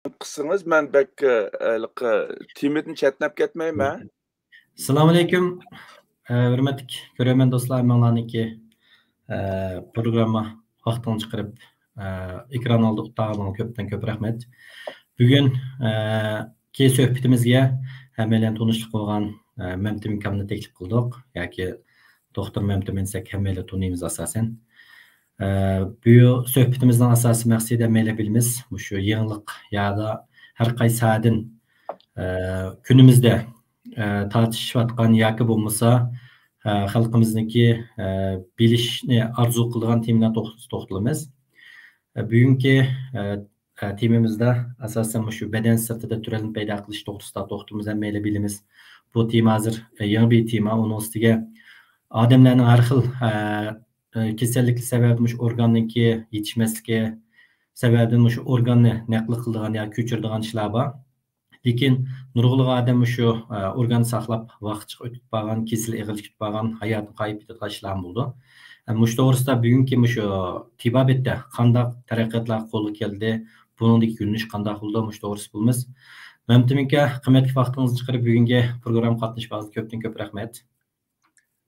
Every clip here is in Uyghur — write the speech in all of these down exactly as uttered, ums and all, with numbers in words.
قىلسىڭىز، مەن بەك، ئە، ھېلىقى تېمىدىن چەتنەپ كەتمەيمەن. ئەسسالامۇئەلەيكۇم. ئە، ھۆرمەتلىك كۆرۈرمەن دوستلار، ھەممىڭلارنىڭكى، ئە، پروگرامما ۋاقتىڭىزنى چىقىرىپ، ئە، ئېكران ئالدىدا ئولتۇرغانلىقىڭىزغا كۆپتىن كۆپ رەھمەت. بۈگۈن، ئە، كى سۆھبىتىمىزگە ھەممەيلەن تونۇشلۇق بولغان، ئە، مەمتىم ئاكامنى تەكلىپ قىلدۇق. ياكى دوختۇر مەمتىم دېسەك ھەممەيلەن تونۇيمىز ئاساسەن. ئە، بۇ سۆھبىتىمىزنىڭ ئاساسىي مەقسىتى ھەممەيلەن بىلىمىز، مۇشۇ يېڭىلىق يادا ھەر قايسى ساھەدىن، ئە، كۈنىمىزدە، ئە، تارتىشىۋاتقان ياكى بولمىسا، ئە، خەلقىمىزنىڭكى، ئە، بىلىشنى ئارزۇ قىلىدىغان تېمىلار توغرىسىدا توختىلىمىز. ئە، بۈگۈنكى، ئە، ئە، تېمىمىزدا ئاساسەن مۇشۇ بەدەن سىرتىدا تۆرەلمە پەيدا قىلىش توغرىسىدا توختىلىمىز. ھەممەيلەن بىلىمىز. بۇ تېما ھازىر، ئە، يېڭى بىر تېما. ئۇنىڭ ئۈستىگە ئادەملەرنىڭ ھەر خىل، ئە، ئە، كېسەللىكلەر سەۋەبىدىن مۇشۇ ئورگاننىڭكى يېتىشمەسلىكى سەۋەبىدىن مۇشۇ ئورگاننى نەقىل قىلىدىغان يا كۆچۈرىدىغان ئىشلار بار. لېكىن نۇرغۇنلىغان ئادەم مۇشۇ، ئە، ئورگان ساقلاپ ۋاقىت ئۆتۈپ بارغان، كېسىلى ئېغىرلىشىپ كېتىپ بارغان، ھاياتىنى قايبېتىدىغان ئىشلارمۇ بولىدۇ. ئە، مۇشۇ توغرىسىدا بۈگۈنكى مۇشۇ تېبابەتتە قانداق تەرەققىياتلار قولغا كەلدى، بۇنىڭدىكى يۆنىلىش قانداق بولىدۇ، مۇشۇ توغرىسىدا بولىمىز. مەمتىم ئاكا، قىممەتلىك ۋاقتىڭىزنى چىقىرىپ بۈگۈنكى پروگرامما قاتنىشىپ بولغىنىڭىزغا كۆپتىن كۆپ رەھمەت.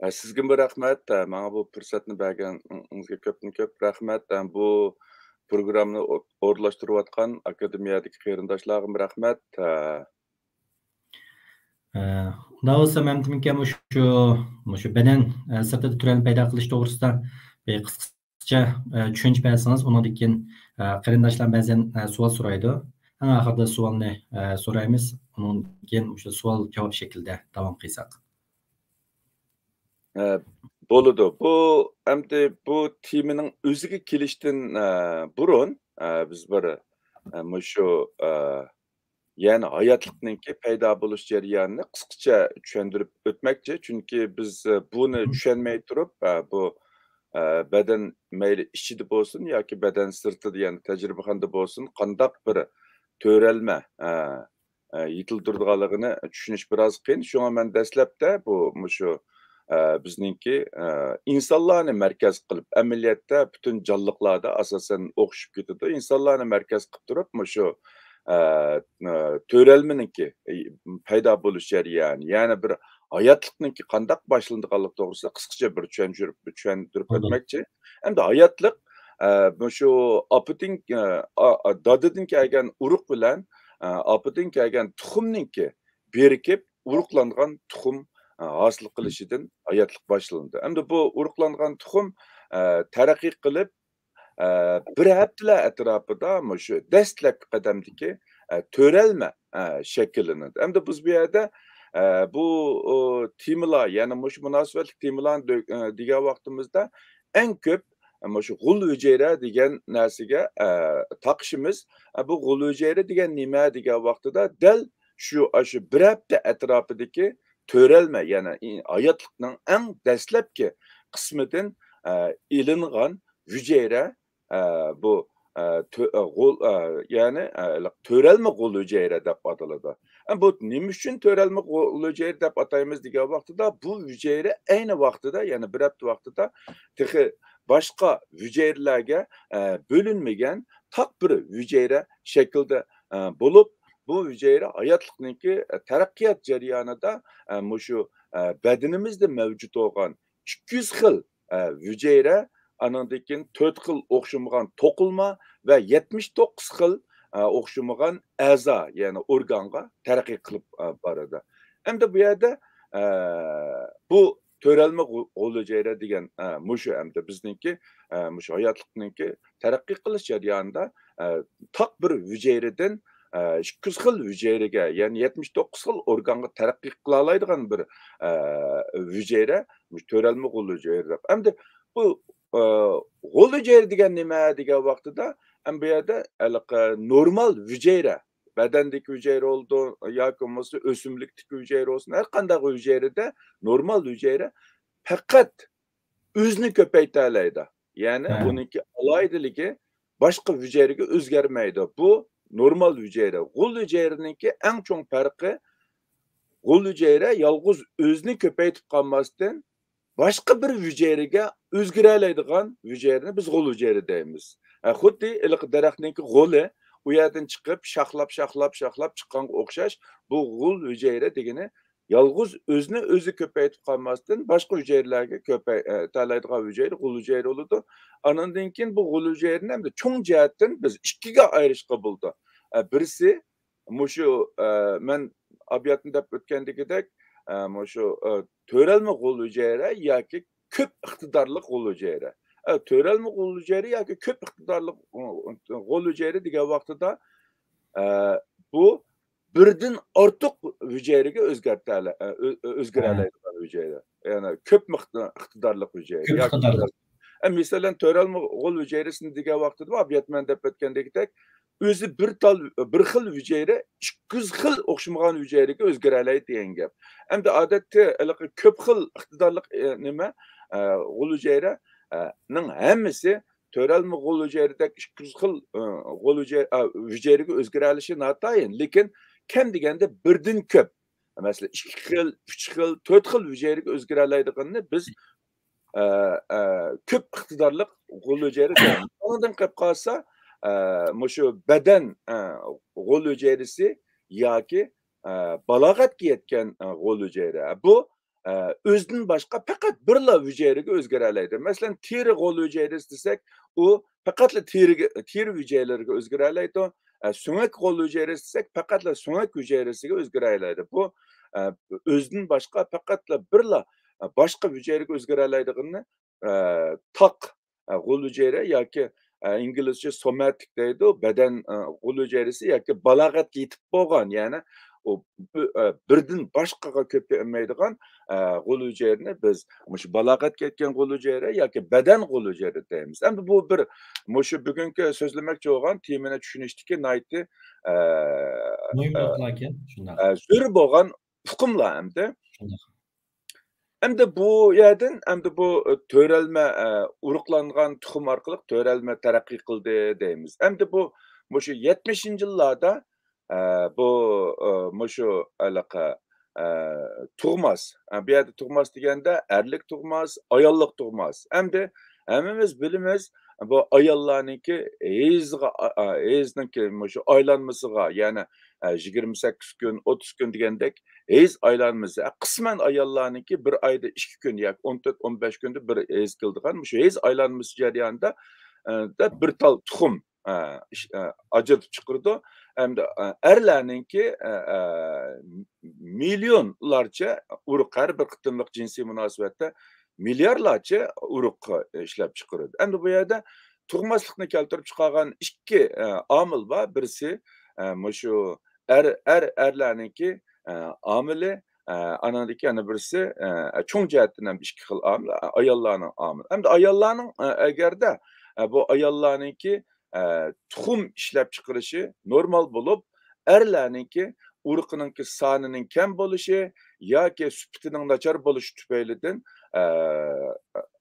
ئە، سىزگىمۇ رەھمەت. ئە، ماڭا بۇ پۇرسەتنى بەرگىنىڭىزگە كۆپتىن كۆپ رەھمەت. ئە، بۇ پروگراممىنى ئو-، ئورۇنلاشتۇرۇۋاتقان ئاكادېمىيەدىكى قېرىنداشلارغىمۇ رەھمەت. ئە، ئە، ئۇنداق بولسا مەمتىم ئاكا مۇشۇ، مۇشۇ بەدەن، ئە، سىرتىدا تۆرەلمە پەيدا قىلىش توغرىسىدا بىر قىسقىچە، ئە، چۈشەنچە بەرسىڭىز، ئۇنىڭدىن كېيىن، ئە، قېرىنداشلار بەزەن، ئە، سوئال سورايدۇ. ئەڭ ئاخىرىدا سوئالنى، ئە، سورايمىز. ئۇنىڭدىن كېيىن مۇشۇ سوئال جاۋاب شەكلىدە داۋام قىلساق. ئە، بولىدۇ. بۇ ئەمدى بۇ تېمىنىڭ ئۆزىگە كېلىشتىن، ئە، بۇرۇن، ئە، بىز بىر، ئە، مۇشۇ، ئە، يەنى ھاياتلىقنىڭكى پەيدا بولۇش جەريانىنى قىسقىچە چۈشەندۈرۈپ ئۆتمەكچى. چۈنكى بىز، ئە، بۇنى چۈشەنمەي تۇرۇپ، ئە، بۇ، ئە، بەدەن مەيلى ئىچىدە بولسۇن ياكى بەدەن سىرتىدا، يەنى تەجرىبىخانىدا بولسۇن، قانداق بىر تۆرەلمە، ئە، ئە، يېتىلدۈرىدىغانلىقىنى چۈشىنىش بىراز قىيىن. شۇڭا مەن دەسلەپتە بۇ، مۇشۇ، ئە، بىزنىڭكى، ئە، ئىنسانلارنى مەركەز قىلىپ، ئەمەلىيەتتە پۈتۈن جانلىقلاردا ئاساسەن ئوخشىشىپ كېتىدۇ. ئىنسانلارنى مەركەز قىلىپ تۇرۇپ، مۇشۇ، ئە، ئە، تۆرەلمىنىڭكى، ئى، پەيدا بولۇش جەريانى، يەنى بىر ھاياتلىقنىڭكى قانداق باشلىنىدىغانلىقى توغرىسىدا قىسقىچە بىر چۈشەندۈرۈپ، چۈشەندۈرۈپ ئۆتمەكچى. ئەمدى ھاياتلىق، ئە، مۇشۇ ئاپىدىن، ئە، ئا-، ئا-، دادىدىن كەلگەن ئۇرۇق بىلەن، ئە، ئاپىدىن كەلگەن تۇخۇمنىڭكى بىرىكىپ ئۇرۇقلانغان تۇخۇم، ئە، ھاسىل قىلىشىدىن ھاياتلىق باشلىنىدۇ. ئەمدى بۇ ئۇرۇقلانغان تۇخۇم، ئە، تەرەققىي قىلىپ، ئە، بىر ھەپتىلەر ئەتراپىدا مۇشۇ دەسلەپكى قەدەمدىكى، ئە، تۆرەلمە، ئە، شەكىللىنىدۇ. ئەمدى بىز بۇ يەردە، ئە، بۇ، ئۇ، تېمىلار، يەنى مۇشۇ مۇناسىۋەتلىك تېمىلارنى دۆ-، ئە، دېگەن ۋاقتىمىزدا ئەڭ كۆپ مۇشۇ غول ھۈجەيرە دېگەن نەرسىگە، ئە، تاقىشىمىز. ئە، بۇ غول ھۈجەيرە دېگەن نېمە دېگەن ۋاقتىدا دەل شۇ، ئاشۇ بىر ھەپتە ئەتراپىدىكى تۆرەلمە، يەنى ئى-، ھاياتلىقنىڭ ئەڭ دەسلەپكى قىسمىدىن، ئە، ئېلىنغان ھۈجەيرە، ئە، بۇ، ئە، تۆ-، ئە، غول، ئە، يەنى، ئە، تۆرەلمە غول ھۈجەيرە دەپ ئاتىلىدۇ. ئە، بۇ نېمە ئۈچۈن تۆرەلمە غول ھۈجەيرە دەپ ئاتايمىز دېگەن ۋاقتىدا، بۇ ھۈجەيرە ئەينى ۋاقتىدا، يەنى بىر ھەپتە ۋاقتىدا تېخى باشقا ھۈجەيرىلەرگە، ئە، بۆلۈنمىگەن تاق بىر ھۈجەيرە شەكلىدە، ئە، بولۇپ، بۇ ھۈجەيرە ھاياتلىقنىڭكى، ئە، تەرەققىيات جەريانىدا، ئە، مۇشۇ، ئە، بەدىنىمىزدە مەۋجۇت بولغان ئىككى يۈز خىل، ئە، ھۈجەيرە، ئانىڭدىن كېيىن تۆت خىل ئوخشىمىغان توقۇلما ۋە يەتمىش توققۇز خىل، ئە، ئوخشىمىغان ئەزا، يەنى ئورگانغا تەرەققىي قىلىپ، ئە، بارىدۇ. ئەمدى بۇ يەردە، ئە، بۇ تۆرەلمە غۇ-، غول ھۈجەيرە دېگەن، ئە، مۇشۇ ئەمدى بىزنىڭكى، ئە، مۇشۇ ھاياتلىقنىڭكى تەرەققىي قىلىش جەريانىدا، ئە، تاق بىر ھۈجەيرىدىن، ئە، ئىككى يۈز خىل ھۈجەيرىگە، يەنى يەتمىش توققۇز خىل ئورگانغا تەرەققىي قىلالايدىغان بىر، ئە، ھۈجەيرە، مۇشۇ تۆرەلمە غول ھۈجەيرە دەپ. ئەمدى بۇ، ئە، غول ھۈجەيرە دېگەن نېمە دېگەن ۋاقتىدا، ئەمدى بۇ يەردە ھېلىقى نورمال ھۈجەيرە، بەدەندىكى ھۈجەيرە بولىدۇ ياكى بولمىسا ئۆسۈملۈكتىكى ھۈجەيرە بولسۇن، ھەر قانداق ھۈجەيرىدە نورمال ھۈجەيرە پەقەت ئۆزىنى كۆپەيتەلەيدۇ. يەنى ھە. ئۇنىڭكى ئالاھىدىلىكى باشقا ھۈجەيرىگە ئۆزگەرمەيدۇ. بۇ نورمال ھۈجەيرە. غول ھۈجەيرىنىڭكى ئەڭ چوڭ پەرقى، غول ھۈجەيرە يالغۇز ئۆزىنى كۆپەيتىپ قالماستىن، باشقا بىر ھۈجەيرىگە ئۆزگىرەلەيدىغان ھۈجەيرىنى بىز غول ھۈجەيرە دەيمىز. ھە، خۇددى ھېلىقى دەرەخنىڭكى غولى ئۇ يەردىن چىقىپ، شاخلاپ، شاخلاپ، شاخلاپ چىققانغا ئوخشاش، بۇ غول ھۈجەيرە دېگىنى يالغۇز ئۆزىنى ئۆزى كۆپەيتىپ قالماستىن، باشقا ھۈجەيرىلەرگە كۆپەي-، ئە، تەلەيدىغان ھۈجەيرە غول ھۈجەيرە بولىدۇ. ئانىڭدىن كېيىن بۇ غول ھۈجەيرىنى ئەمدى چوڭ جەھەتتىن بىز ئىككىگە ئايرىشقا بولىدۇ. ئە، بىرسى، مۇشۇ، ئە، مەن ئابىياتنى دەپ ئۆتكەندىكىدەك، ئە، مۇشۇ، ئە، تۆرەلمە غول ھۈجەيرە ياكى كۆپ ئىقتىدارلىق غول ھۈجەيرە. ئە، تۆرەلمە غول ھۈجەيرە ياكى كۆپ ئىقتىدارلىق، ئۇ، ئۇ، غول ھۈجەيرە دېگەن ۋاقتىدا، ئە، بۇ بىردىن ئارتۇق ھۈجەيرىگە ئۆزگەرتەلە-، ئە، ئۆ-، ئۆ-، ھە. ئۆزگىرەلەيدىغان ھۈجەيرە. يەنى كۆپ مىقدا-، ئىقتىدارلىق ھۈجەيرە. كۆپ ياكى ئىقتىدارلىق. ئە، مىسالەن، تۆرەلمە غول ھۈجەيرىسىنى دېگەن ۋاقتىدا ئابىيەت مەن دەپ ئۆتكەندەكدەك، ئۆزى بىر تال، بىر خىل ھۈجەيرە ئىككى يۈز خىل ئوخشىمىغان ھۈجەيرىگە ئۆزگىرەلەيدۇ دېگەن گەپ. ئەمدى ئادەتتە ھېلىقى كۆپ خىل ئىقتىدارلىق، ئە، نېمە، ئە، غول ھۈجەيرە، ئە، نىڭ ھەممىسى تۆرەلمە غول ھۈجەيرىدەك ئىككى يۈز خىل، ئە، غول ھۈجەي-، ئە، ھۈجەيرىگە ئۆزگىرەلىشى ناتايىن، لېكىن كەم دېگەندە بىردىن كۆپ، مەسىلەن، ئىككى خىل، ئۈچ خىل، تۆت خىل ھۈجەيرىگە ئۆزگىرەلەيدىغىنىنى بىز، ئە، ئە، كۆپ ئىقتىدارلىق غول ھۈجەيرە دەيمىز. ئۇنىڭدىن قېلىپ قالسا، ئە، مۇشۇ بەدەن، ئە، غول ھۈجەيرىسى ياكى، ئە، بالاغەتكە يەتكەن، ئە، غول ھۈجەيرە. بۇ، ئە، ئۆزىدىن باشقا پەقەت بىرلا ھۈجەيرىگە ئۆزگىرەلەيدۇ. مەسىلەن، تېرە غول ھۈجەيرىسى دېسەك، ئۇ پەقەتلا تېرىگە، تېرە ھۈجەيرىلىرىگە ئۆزگىرەلەيدۇ. ئە، سۆڭەك غول ھۈجەيرىسى دېسەك، پەقەتلا سۆڭەك ھۈجەيرىسىگە ئۆزگىرەلەيدۇ. بۇ، ئە، ئۆزىدىن باشقا پەقەتلا بىرلا، ئە، باشقا ھۈجەيرىگە ئۆزگىرەلەيدىغىنىنى، ئە، تاق، ئە، غول ھۈجەيرە ياكى، ئە، ئىنگلىزچە سوماتىك دەيدۇ، بەدەن، ئە، غول ھۈجەيرىسى ياكى بالاغەتكە يېتىپ بولغان، يەنى ئۇ بىردىن باشقىغا كۆپىيەلمەيدىغان، ئە، غول ھۈجەيرىنى بىز مۇشۇ بالاغەتكە يەتكەن غول ھۈجەيرە ياكى بەدەن غول ھۈجەيرە دەيمىز. ئەمدى بۇ بىر مۇشۇ بۈگۈنكى سۆزلىمەكچى بولغان تېمىنى چۈشىنىشتىكى ناھايىتى، ئە، مۇھىم ئە، نۇقتىلاركەن، شۇنداق. ئە، زۆرۈر بولغان ئۇقۇملار ئەمدى. شۇنداق. ئەمدى بۇ يەردىن، ئەمدى بۇ، ئە، تۆرەلمە، ئە، ئۇرۇقلانغان تۇخۇم ئارقىلىق تۆرەلمە تەرەققىي قىلدى دەيمىز. ئەمدى بۇ، مۇشۇ يەتمىشىنچى يىللاردا، ئە، بۇ، ئە، مۇشۇ ھېلىقى، ئە، تۇغماس. ئە، بۇ يەردە تۇغماس دېگەندە ئەرلىك تۇغماس، ئاياللىق تۇغماس. ئەمدى ھەممىمىز بىلىمىز، بۇ ئاياللارنىڭكى ھەيزغا، ئا، ئا، ھەيزنىڭكى مۇشۇ ئايلانمىسىغا، يەنى، ئە، يىگىرمە سەككىز كۈن، ئوتتۇز كۈن دېگەندەك ھەيز ئايلانمىسى، ئە، قىسمەن ئاياللارنىڭكى بىر ئايدا ئىككى كۈن ياكى ئون تۆت، ئون بەش كۈندە بىر ھەيز كېلىدىغان مۇشۇ ھەيز ئايلانمىسى جەريانىدا، ئە، دە بىر تال تۇخۇم، ئە، ئىش-، ئە، ئاجرىتىپ چىقىرىدۇ. ئەمدى، ئە، ئەرلەرنىڭكى، ئە، ئە، مىليونلارچە ئۇرۇق، ھەر بىر قېتىملىق جىنسىي مۇناسىۋەتتە مىليارلارچە ئۇرۇق ئىشلەپ چىقىرىدۇ. ئەمدى بۇ يەردە تۇغماسلىقنى كەلتۈرۈپ چىقارغان ئىككى، ئە، ئامىل بار. بىرسى، ئە، مۇشۇ ئەر، ئەر، ئەرلەرنىڭكى، ئە، ئامىلى، ئە، ئانىڭدىكى يەنە بىرسى، ئە، چوڭ جەھەتتىن ھەم ئىككى خىل ئامىل، ئاياللارنىڭ ئامىلى. ئەمدى ئاياللارنىڭ، ئە، ئەگەردە، ئە، بۇ ئاياللارنىڭكى، ئە، تۇخۇم ئىشلەپ چىقىرىشى نورمال بولۇپ، ئەرلەرنىڭكى ئۇرۇقىنىڭكى سانىنىڭ كەم بولۇشى ياكى سۈپىتىنىڭ ناچار بولۇشى تۈپەيلىدىن، ئە،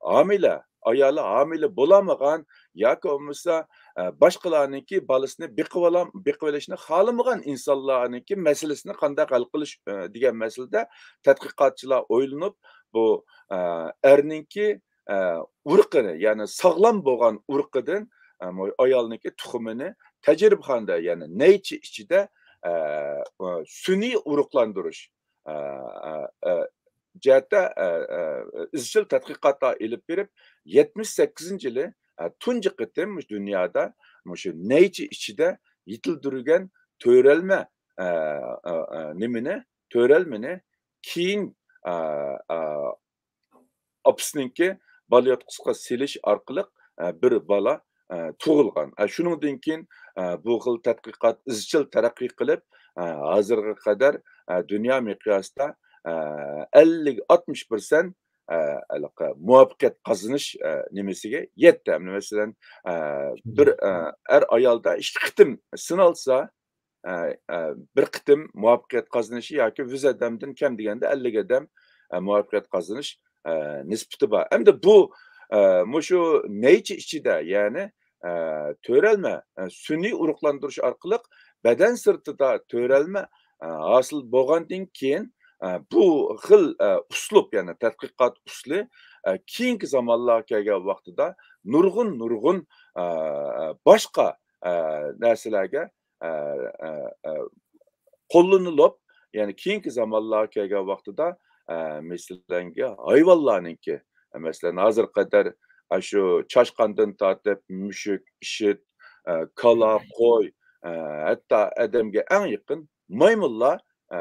ھامىلە، ئايالى ھامىلە بولالمىغان ياكى بولمىسا، ئە، باشقىلارنىڭكى بالىسىنى بېقىۋالا-، بېقىۋېلىشنى خالىمىغان ئىنسانلارنىڭكى مەسىلىسىنى قانداق ھەل قىلىش، ئە، دېگەن مەسىلىدە تەتقىقاتچىلار ئويلىنىپ، بۇ، ئە، ئەرنىڭكى، ئە، ئۇرۇقىنى، يەنى ساغلام بولغان ئۇرۇقىدىن، ئە، مۇ-، ئايالنىڭكى تۇخۇمىنى تەجرىبىخانىدا، يەنى نەيچە ئىچىدە، ئە، ئۇ سۈنئىي ئۇرۇقلاندۇرۇش، ئە، ئە، ئە، جەھەتتە، ئە، ئە، ئىزچىل تەتقىقاتلار ئېلىپ بېرىپ، يەتمىش سەككىزىنچى يىلى، ئە، تۇنجى قېتىم مۇشۇ دۇنيادا مۇشۇ نەيچە ئىچىدە يېتىلدۈرۈلگەن تۆرەلمە، ئە، ئە، ئە، نېمىنى، تۆرەلمىنى كېيىن، ئە، ئە، ئاپىسىنىڭكى بالىياتقۇسىغا سېلىش ئارقىلىق، ئە، بىر بالا، ئە، تۇغۇلغان. ئە، شۇنىڭدىن كېيىن، ئە، بۇ خىل تەتقىقات ئىزچىل تەرەققىي قىلىپ، ئە، ھازىرغا قەدەر، ئە، دۇنيا مىقياسىدا، ئە، ئەللىك، ئاتمىش پىرسەنت، ئە، ھېلىقى مۇۋەپپەقىيەت قازىنىش، ئە، نېمىسىگە يەتتى. مەسىلەن، ئە، بىر، ئە، ئەر ئايالدا ئىككى قېتىم سىنالسا، ئە، ئە، بىر قېتىم مۇۋەپپەقىيەت قازىنىشى ياكى يۈز ئادەمدىن كەم دېگەندە ئەللىك ئادەم، ئە، مۇۋەپپەقىيەت قازىنىش، ئە، نىسبىتى بار. ئەمدى بۇ، ئە، مۇشۇ نەيچە ئىچىدە، يەنى، ئە، تۆرەلمە، ئە، سۈنئىي ئۇرۇقلاندۇرۇش ئارقىلىق بەدەن سىرتىدا تۆرەلمە، ئە، ھاسىل بولغاندىن كېيىن، ئە، بۇ خىل، ئە، ئۇسلۇب، يەنى تەتقىقات ئۇسۇلى، ئە، كېيىنكى زامانلارغا كەلگەن ۋاقتىدا نۇرغۇن، نۇرغۇن، ئە، باشقا ئە، نەرسىلەرگە، ئە، ئە، ئە، قوللىنىلىپ، يەنى كېيىنكى زامانلارغا كەلگەن ۋاقتىدا، ئە، مەسىلەنگە ھايۋانلارنىڭكى، مەسىلەن، ھازىرغا قەدەر، ئە، شۇ چاشقاندىن تارتىپ مۈشۈك، ئىشىك، ئە، كالا، قوي، ئە، ھەتتا ئادەمگە ئەڭ يېقىن مايمۇنلار، ئە،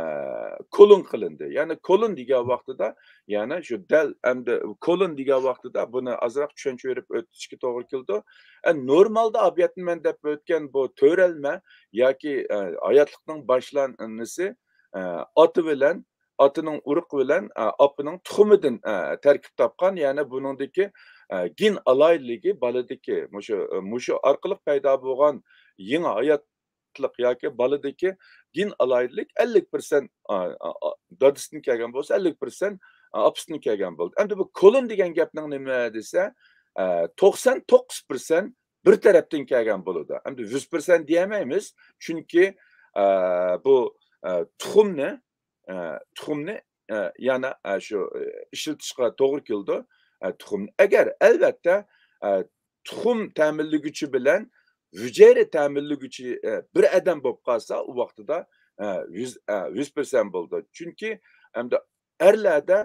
كولون قىلىندى. يەنى كولون دېگەن ۋاقتىدا، يەنى شۇ دەل ئەمدى كولون دېگەن ۋاقتىدا بۇنى ئازراق چۈشەنچە بېرىپ ئۆتۈشكە توغرا كېلىدۇ. ئە، نورمالدا ئابىيەتنىمەن دەپ ئۆتكەن بۇ تۆرەلمە ياكى، ئە، ھاياتلىقنىڭ باشلانغىنىسى، ئە، ئاتا بىلەن، ئاتىنىڭ ئۇرۇقى بىلەن، ئە، ئاپىنىڭ تۇخۇمىدىن، ئە، تەركىب تاپقان. يەنى بۇنىڭدىكى، ئە، گېن ئالاھىدىلىكى بالىدىكى مۇشۇ، مۇشۇ ئارقىلىق پەيدا بولغان يېڭى ھاياتلىق ياكى بالىدىكى گېن ئالاھىدىلىك ئەللىك پىرسەنت، ئا، ئا، ئا، دادىسىدىن كەلگەن بولسا، ئەللىك پىرسەنت ئاپىسىدىن كەلگەن بولىدۇ. ئەمدى بۇ كولون دېگەن گەپنىڭ نېمە دېسە، ئە، توقسان توققۇز پىرسەنت بىر تەرەپتىن كەلگەن بولىدۇ. ئەمدى يۈز پىرسەنت دېيەلمەيمىز. چۈنكى، ئە، بۇ، ئە، تۇخۇمنى، ئە، تۇخۇمنى، ئە، يەنە، ئە، شۇ، ئە، ئىشلىتىشقا توغرا كېلىدۇ. ئە، تۇخۇم، ئەگەر، ئەلۋەتتە، ئە، تۇخۇم تەمىنلىگۈچى بىلەن ھۈجەيرە تەمىنلىگۈچى، ئە، بىر ئادەم بولۇپ قالسا، ئۇ ۋاقتىدا، ئە، يۈز، ئە، يۈز پىرسەنت بولىدۇ. چۈنكى ئەمدى ئەرلەردە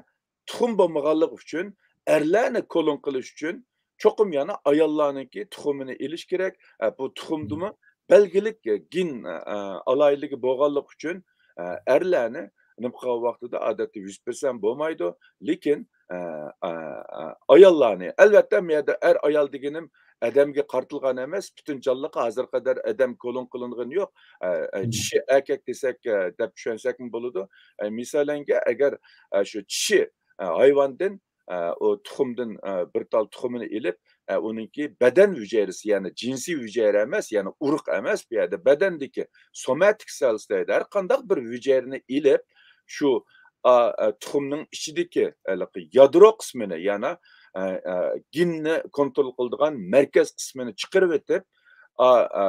تۇخۇم بولمىغانلىقى ئۈچۈن، ئەرلەرنى كولون قىلىش ئۈچۈن چوقۇم يەنە ئاياللارنىڭكى تۇخۇمىنى ئېلىش كېرەك. ئە، بۇ تۇخۇمدىمۇ بەلگىلىك، ئە، گېن، ئە، ئالاھىدىلىكى بولغانلىقى ئۈچۈن، ئە، ئەرلەرنى نېمە قىلغان ۋاقتىدا ئادەتتە يۈز پىرسەنت بولمايدۇ. لېكىن، ئە، ئە، ئە، ئاياللارنى، ئەلۋەتتە، مۇ يەردە ئەر ئايال دېگىنىم ئادەمگە قارىتىلغان ئەمەس، پۈتۈن جانلىققا ھازىرغا قەدەر ئادەم كولون قىلىنغىنى يوق. ئە، ئە، چىشى ئەركەك دېسەك، ئە، دەپ چۈشەنسەكمۇ بولىدۇ. ئە، مىسالەنگە، ئەگەر، ئە، شۇ چىشى، ئە، ھايۋاندىن، ئە، ئۇ تۇخۇمدىن، ئە، بىر تال تۇخۇمىنى ئېلىپ، ئە، ئۇنىڭكى بەدەن ھۈجەيرىسى، يەنى جىنسىي ھۈجەيرە ئەمەس، يەنى ئۇرۇق ئەمەس، بۇ يەردە بەدەندىكى سوماتىك سېلز دەيدۇ. ھەر قانداق بىر ھۈجەيرىنى ئېلىپ، شۇ، ئا، ئا، تۇخۇمنىڭ ئىچىدىكى ھېلىقى يادرو قىسمىنى، يەنى، ئا، ئا، گېننى كونترول قىلىدىغان مەركەز قىسمىنى چىقىرىۋېتىپ، ئا، ئا،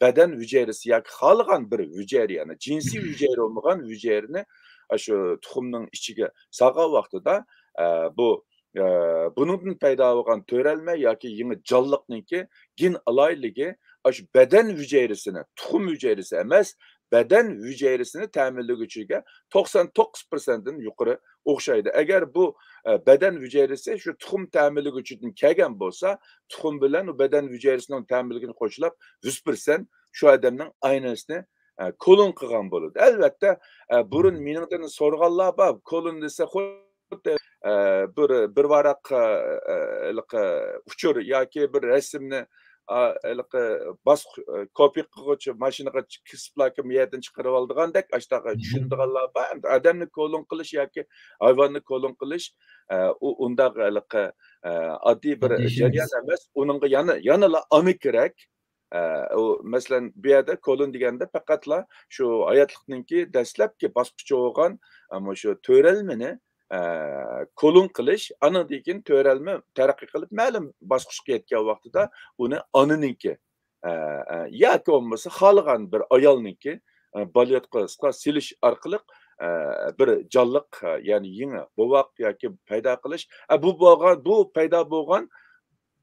بەدەن ھۈجەيرىسى ياكى خالىغان بىر ھۈجەيرە، يەنى جىنسىي ھۈجەيرە بولمىغان ھۈجەيرىنى، ئا، شۇ تۇخۇمنىڭ ئىچىگە سالغان ۋاقتىدا، ئا، بۇ، ئا، بۇنىڭدىن پەيدا بولغان تۆرەلمە ياكى يېڭى جانلىقنىڭكى گېن ئالاھىدىلىكى ئاشۇ بەدەن ھۈجەيرىسىنى، تۇخۇم ھۈجەيرىسى ئەمەس، بەدەن ھۈجەيرىسىنى تەمىنلىگۈچىگە توقسان توققۇز پىرسەنتتىن يۇقىرى ئوخشايدۇ. ئەگەر بۇ، ئە، بەدەن ھۈجەيرىسى شۇ تۇخۇم تەمىنلىگۈچىدىن كەلگەن بولسا، تۇخۇم بىلەن ئۇ بەدەن ھۈجەيرىسىنىڭ تەمىنلىكىنى قوشۇلاپ، يۈز پىرسەنت شۇ ئادەمنىڭ ئاي نېسىنى، ئە، كولون قىلغان بولىدۇ. ئەلۋەتتە، ئە، بۇرۇن مېنىڭدىن سورىغانلار بار، كولون دېسە، خۇددى، ئە، بىر، بىر ۋاراق، ئە، ئە، ھېلىقى ئۇچۇر ياكى بىر رەسىمنى، ئا، ھېلىقى باس-، كوپىي قىلغۇچ ماشىنىغا كېسىپلا كىم يەردىن چىقىرىۋالىدىغاندەك، ئاشۇنداق چۈشىنىدىغانلار بار. ئەمدى ئادەمنى كولون قىلىش ياكى ھايۋاننى كولون قىلىش، ئە، ئۇ، ئۇنداق ھېلىقى، ئە، ئاددىي بىر جەريان ئەمەس. ئۇنىڭغا يەنە، يەنىلا ئانا كېرەك. ئە، ئۇ، مەسىلەن، بۇ يەردە كولون دېگەندە پەقەتلا شۇ ھاياتلىقنىڭكى دەسلەپكى باسقۇچى بولغان، ئە، مۇشۇ تۆرەلمىنى، ئە، كولون قىلىش، ئانىڭدىن كېيىن تۆرەلمە تەرەققىي قىلىپ، مەلۇم باسقۇچقا يەتكەن ۋاقتىدا ئۇنى ئانىنىڭكى، ئە، ئە، ياكى بولمىسا خالىغان بىر ئايالنىڭكى، ئە، بالىياتقۇسىغا سېلىش ئارقىلىق، ئە، بىر جانلىق، ئە، يەنى يېڭى بوۋاق ياكى پەيدا قىلىش. ئە، بۇ بولغان، بۇ پەيدا بولغان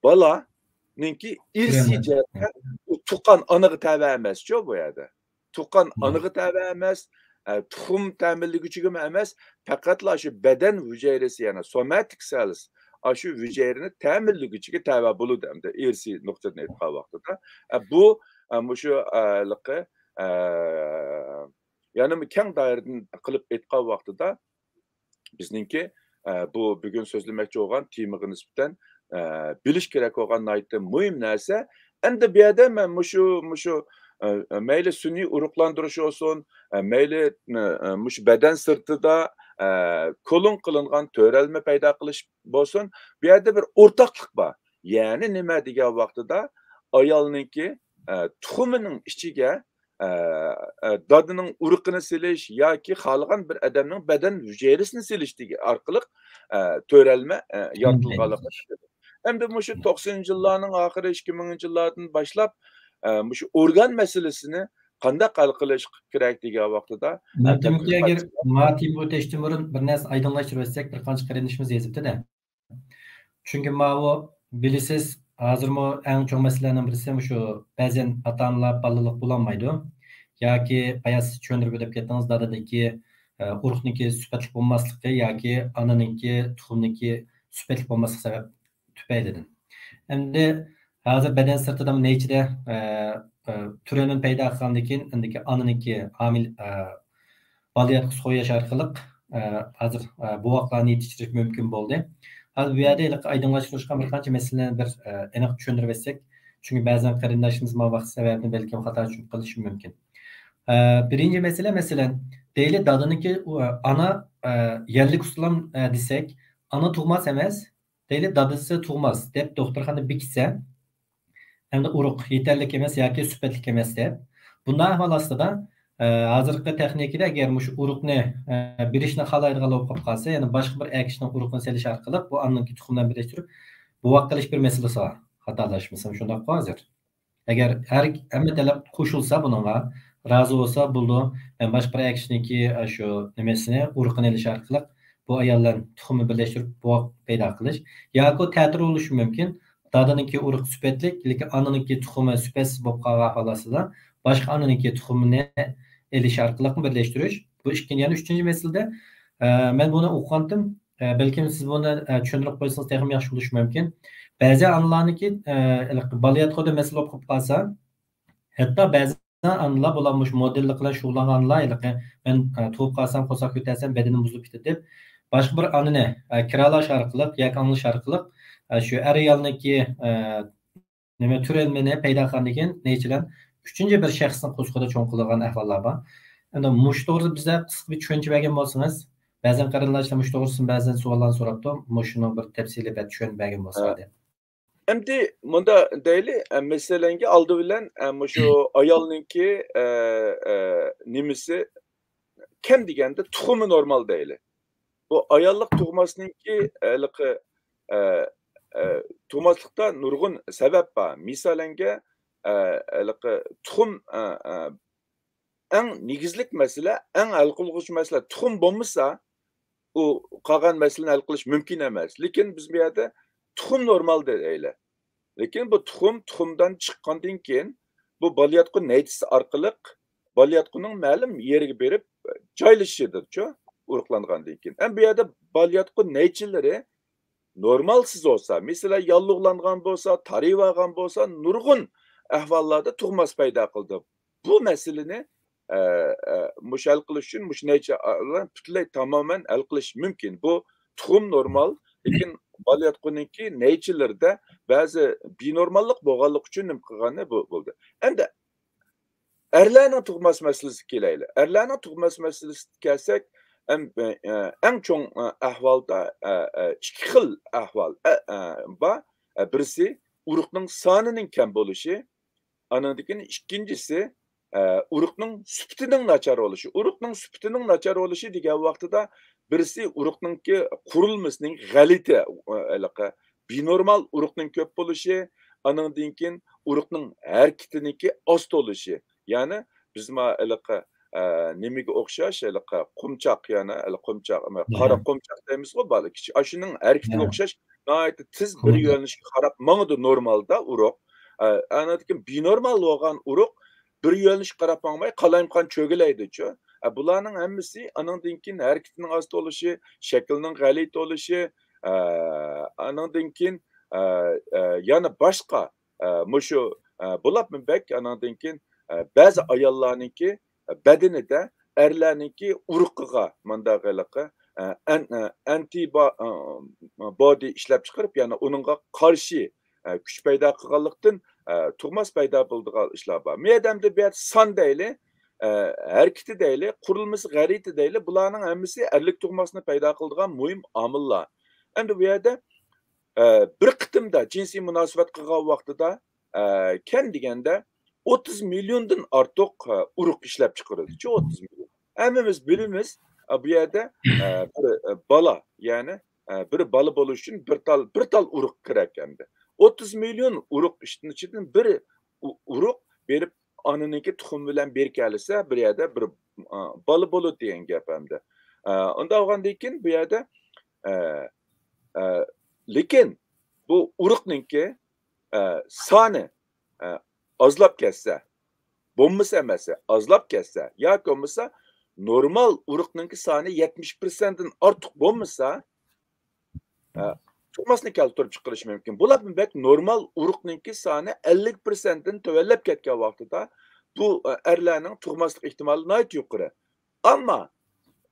بالانىڭكى ئىرسىي جەھەتتە ئۇ تۇغقان ئانىغا تەۋە ئەمەسچۇ بۇ يەردە. تۇغقان ئانىغا تەۋە ئەمەس، ئە، تۇخۇم تەمىنلىگۈچىگىمۇ ئەمەس، پەقەتلا شۇ بەدەن ھۈجەيرىسى، يەنى سوماتىك سېلز، ئاشۇ ھۈجەيرىنى تەمىنلىگۈچىگە تەۋە بولىدۇ ئەمدى ئىرسىي نۇقتىدىن ئېيتقان ۋاقتىدا. ئە، بۇ، ئە، مۇشۇ، ئە، ھېلىقى، ئە، يەنىمۇ كەڭ دائىرىدىن قىلىپ ئېيتقان ۋاقتىدا، بىزنىڭكى، ئە، بۇ بۈگۈن سۆزلىمەكچى بولغان تېمىغا نىسبەتەن، ئە، بىلىش كېرەك بولغان ناھايىتى مۇھىم نەرسە. ئەمدى بۇ يەردە مەن مۇشۇ، مۇشۇ، ئە، ئە، مەيلى سۈنئىي ئۇرۇقلاندۇرۇش بولسۇن، ئە، مەيلى، ئە، ئە، مۇشۇ بەدەن سىرتىدا، ئە، كولون قىلىنغان تۆرەلمە پەيدا قىلىش بولسۇن، بۇ يەردە بىر ئورتاقلىق بار. يەنى نېمە دېگەن ۋاقتىدا ئايالنىڭكى، ئە، تۇخۇمىنىڭ ئىچىگە ئە، ئە، دادىنىڭ ئۇرۇقىنى سېلىش ياكى خالىغان بىر ئادەمنىڭ بەدەن ھۈجەيرىسىنى سېلىش دېگەن ئارقىلىق، ئە، تۆرەلمە، ئە، يارىتىلغانلىقىنى ئىشلىدى. ئەمدى مۇشۇ توقسىنىنچى يىللارنىڭ ئاخىرى، ئىككى مىڭىنچى يىللاردىن باشلاپ، ئە، مۇشۇ ئورگان مەسىلىسىنى قانداق ھەل قىلىش كېرەك دېگەن ۋاقتىدا، ئە، تەتقىقاتچى، ماڭا تېما ئۆتۈشتىن بۇرۇن بىر نەرسە ئايدىڭلاشتۇرۇۋەتسەك، بىر قانچە قېرىندىشىمىز يېزىپتۇ-دە. چۈنكى ماۋۇ بىلىسىز، ھازىرمۇ ئەڭ چوڭ مەسىلىلەرنىڭ بىرسى مۇشۇ، بەزەن ئاتا-ئانىلار بالىلىق بولالمايدۇ. ياكى بايا سىز چۈشەندۈرۈپ ئۆتۈپ كەتتىڭىز، دادىدىكى، ئە، ئۇرۇقنىڭكى سۈپەتلىك بولماسلىقى ياكى ئانىنىڭكى، تۇخۇمنىڭكى سۈپەتلىك بولماسلىقى سەۋەب تۈپەيلىدىن. ئەمدى ھازىر بەدەن سىرتىدا نەيچىدە، ئە، ئە، تۈرەلمىنى پەيدا قىلغاندىن كېيىن، ئەمدىكى ئانىنىڭكى ھامىلە، ئە، بالىياتقۇ سويۇش ئارقىلىق، ئە، ھازىر، ئە، بوۋاقلارنى يېتىشتۈرۈش مۇمكىن بولدى. ھازىر بۇ يەردە ھېلىقى ئايدىڭلاشتۇرۇشقا بىر قانچە مەسىلىنى بىر، ئە، ئېنىق چۈشەندۈرۈپ ئۆتسەك، چۈنكى بەزەن قېرىنداشلىرىمىز مانا ۋاقىت سەۋەبىدىن بەلكىم خاتا چۈشىنىپ قېلىشى مۇمكىن. ئە، بىرىنچى مەسىلە، مەسىلەن، دەيلى دادىنىڭكى، ئۇ، ئانا، ئە، يەللىك ئۇسسۇلام، ئە، دېسەك، ئانا تۇغماس ئەمەس، دەيلى دادىسى تۇغماس دەپ دوختۇرخانىدا بېكىتسە، ئەمدى ئۇرۇق يېتەرلىك ئەمەس ياكى سۈپەتلىك ئەمەس دەپ، بۇنداق ئەھۋال ئاستىدا، ئە، ھازىرقى تېخنىكىدا ئەگەر مۇشۇ ئۇرۇقنى، ئە، بېرىشنى خالايدىغانلار بولۇپ قالسا، يەنى باشقا بىر ئەر كىشىنىڭ ئۇرۇقىنى سېلىش ئارقىلىق بۇ ئانىنىڭكى تۇخۇم بىلەن بىرلەشتۈرۈپ بوۋاق قىلىش بىر مەسىلىسى بار. خاتالاشمىسام شۇنداققۇ ھازىر. ئەگەر ھەر، ھەممە تەرەپ قوشۇلسا بۇنىڭغا، رازى بولسا، بولىدۇ، مەن باشقا بىر ئەر كىشىنىڭكى، ئە، شۇ نېمىسىنى، ئۇرۇقىنى ئېلىش ئارقىلىق بۇ ئاياللار تۇخۇمنى بىرلەشتۈرۈپ بوۋاق پەيدا قىلىش. ياكى تەتۈر بولۇشى مۇمكىن. دادىنىڭكى ئۇرۇقى سۈپەتلىك، لېكىن ئانىنىڭكى تۇخۇمى سۈپەتسىز بولۇپ قالغان ھالەتتە باشقا ئانىنىڭكى تۇخۇمىنى ئېلىش ئارقىلىقمۇ بىرلەشتۈرۈش. بۇ ئىككىنچى، يەنە ئۈچىنچى مەسىلىدە، ئە، مەن بۇنى ئوقۇغانتىم. ئە، بەلكىم سىز بۇنى، ئە، چۈشەندۈرۈپ قويسىڭىز تېخىمۇ ياخشى بولۇشى مۇمكىن. بەزى ئانىلارنىڭكى، ئە، بالىياتقۇدا مەسىلە بولۇپ قالسا، ھەتتا بەزى ئانىلار بولار مۇشۇ مودېللىق بىلەن شۇغۇللانغان ئانىلار ھېلىقى، مەن، ئە، تۇغۇپ قالسام، قورساق كۆتەرسەم، بەدىنىم بۇزۇلۇپ كېتىدۇ دەپ، باشقا بىر ئانىنى، ئە، كىرالاش ئارقىلىق ياكى ئاڭلىشىش ئارقىلىق، ئە، شۇ ئەر ئايالنىڭكى، ئە، نېمە، تۈرەلمىنى پەيدا قىلغاندىن كېيىن، نەيچىلەن ئۈچىنچى بىر شەخسنىڭ قورسىقىدا چوڭ قىلىدىغان ئەھۋاللار بار. ئەمدى مۇشۇ توغرىدا بىزگە قىسقا بىر چۈشەنچە بەرگەن بولسىڭىز، بەزەن قېرىنداشلار مۇشۇ توغرىسىدا بەزەن سوئاللارنى سوراپتۇ، مۇشۇنىڭ بىر تەپسىلىي بىر چۈشەنچە بەرگەن بولسا دەپ. ئەمدى مۇندا دەيلى، ئە، مەسىلەنگە ئالدى بىلەن، ئە، مۇشۇ ئايالنىڭكى، ئە، ئە، نېمىسى، كەم دېگەندە تۇخۇمى نورمال دەيلى. بۇ ئاياللىق تۇغماسنىڭكى، ھېلىقى، ئە، ئە، تۇغماسلىقتا نۇرغۇن سەۋەب بار. مىسالەنگە، ئە، ھېلىقى تۇخۇم، ئە، ئە، ئەڭ نېگىزلىك مەسىلە، ئەڭ ھەل قىلغۇچ مەسىلە تۇخۇم بولمىسا، ئۇ قالغان مەسىلىنى ھەل قىلىش مۇمكىن ئەمەس. لېكىن بىز بۇ يەردە تۇخۇم نورمال دەيلى. لېكىن بۇ تۇخۇم، تۇخۇمدان چىققاندىن كېيىن، بۇ بالىياتقۇ نەيچىسى ئارقىلىق بالىياتقۇنىڭ مەلۇم يېرىگە بېرىپ جايلىشىدۇچۇ، ئۇرۇقلانغاندىن كېيىن. ئەمما بۇ يەردە بالىياتقۇ نەيچىلىرى نورمالسىز بولسا، مەسىلەن، ياللۇغلانغان بولسا، تارىۋالغان بولسا، نۇرغۇن ئەھۋاللاردا تۇغماس پەيدا قىلىدۇ. بۇ مەسىلىنى، ئە، ئە، مۇشۇ ھەل قىلىش ئۈچۈن مۇشۇ نەيچە بىلەن پۈتۈنلەي تامامەن ھەل قىلىش مۇمكىن. بۇ تۇخۇم نورمال، لېكىن بالىياتقۇنىڭكى نەيچىلىرىدە بەزى بىنورماللىق بولغانلىقى ئۈچۈن نېمە قىلغاننى بۇ بولدى. ئەمدى ئەرلەرنىڭ تۇغماس مەسىلىسىگە كېلەيلى. ئەرلەرنىڭ تۇغماس مەسىلىسىگە كەلسەك، ئەم-، ئە، ئەڭ چوڭ، ئە، ئەھۋالدا، ئە، ئە، ئىككى خىل ئەھۋال، ئە، ئە، بار. ئە، بىرسى ئۇرۇقنىڭ سانىنىڭ كەم بولۇشى، ئانىڭدىن كېيىن ئىككىنچىسى، ئە، ئۇرۇقنىڭ سۈپىتىنىڭ ناچار بولۇشى. ئۇرۇقنىڭ سۈپىتىنىڭ ناچار بولۇشى دېگەن ۋاقتىدا بىرسى ئۇرۇقنىڭكى قۇرۇلمىسىنىڭ غەلىتە، ئە، ھېلىقى بىنورمال ئۇرۇقنىڭ كۆپ بولۇشى، ئانىڭدىن كېيىن ئۇرۇقنىڭ ھەرىكىتىنىڭكى ئاز بولۇشى. يەنى بىز ما ھېلىقى، ئە، نېمىگە ئوخشاش، ھېلىقى قومچاق، يەنى ھېلى قومچاق، قارا قومچاق دەيمىزغۇ، بالا كىچىك. ئاشۇنىڭ ھەرىكىتىگە ئوخشاش ناھايىتى تېز بىر يۆنىلىشكە قاراپ ماڭىدۇ نورمالدا ئۇرۇق. ئە، ئانىڭدىن كېيىن بىنورمال بولغان ئۇرۇق بىر يۆنىلىشكە قاراپ ماڭماي، قالايمىقان چۆگىلەيدۇچۇ. ئە، بۇلارنىڭ ھەممىسى ئانىڭدىن كېيىن ھەرىكىتىنىڭ ئاز بولۇشى، شەكلىنىڭ غەلىتە بولۇشى، ئە، ئانىڭدىن كېيىن، ئە، ئە، يەنە باشقا، ئە، مۇشۇ، ئە، بولۇپمۇ بەك ئانىڭدىن كېيىن، ئە، بەزى ئاياللارنىڭكى بەدىنىدە ئەرلەرنىڭكى ئۇرۇقىغا مانداق ھېلىقى، ئە، ئەن-، ئە، ئەنتى با-، ئە، بودى ئىشلەپ چىقىرىپ، يەنى ئۇنىڭغا قارشى، ئە، كۈچ پەيدا قىلغانلىقتىن، ئە، تۇغماس پەيدا بولىدىغان ئىشلار بار. مۇ ئادەمدە بۇ يەردە سان دەيلى، ئە، ھەرىكىتى دەيلى، قۇرۇلمىسى غەلىتە دەيلى، بۇلارنىڭ ھەممىسى ئەرلىك تۇغماسنى پەيدا قىلىدىغان مۇھىم ئامىللار. ئەمدى بۇ يەردە، ئە، بىر قېتىمدا جىنسىي مۇناسىۋەت قىلغان ۋاقتىدا، ئە، كەم دېگەندە ئوتتۇز مىليوندىن ئارتۇق، ئە، ئۇرۇق ئىشلەپ چىقىرىلدىچۇ، ئوتتۇز مىليون. ھەممىمىز بىلىمىز، ئە، بۇ يەردە، ئە، بىر، ئە، بالا، يەنى، ئە، بىر بالا بولۇش ئۈچۈن بىر تال، بىر تال ئۇرۇق كېرەك ئەمدى. ئوتتۇز مىليون ئۇرۇق ئىچىدىن بىر ئۇ-، ئۇرۇق بېرىپ ئانىنىڭكى تۇخۇمى بىلەن بىر كەلسە، بىر يەردە بىر، ئە، بالا بولىدۇ دېگەن گەپ ئەمدى. ئە، ئۇنداق بولغاندىن كېيىن بۇ يەردە، ئە، ئە، لېكىن بۇ ئۇرۇقنىڭكى ئە، سانى، ئە، ئازلاپ كەتسە، بولمىسا ئەمەس، ئازلاپ كەتسە ياكى بولمىسا نورمال ئۇرۇقنىڭكى سانى يەتمىش پىرسەنتتىن ئارتۇق بولمىسا، ئە، تۇغماسنى كەلتۈرۈپ چىقىرىشى مۇمكىن. بۇلار بەك نورمال ئۇرۇقنىڭكى سانى ئەللىك پىرسەنتتىن تۆۋەنلەپ كەتكەن ۋاقتىدا بۇ، ئە، ئەرلەرنىڭ تۇغماسلىق ئېھتىمالى ناھايىتى يۇقىرى. ئەمما،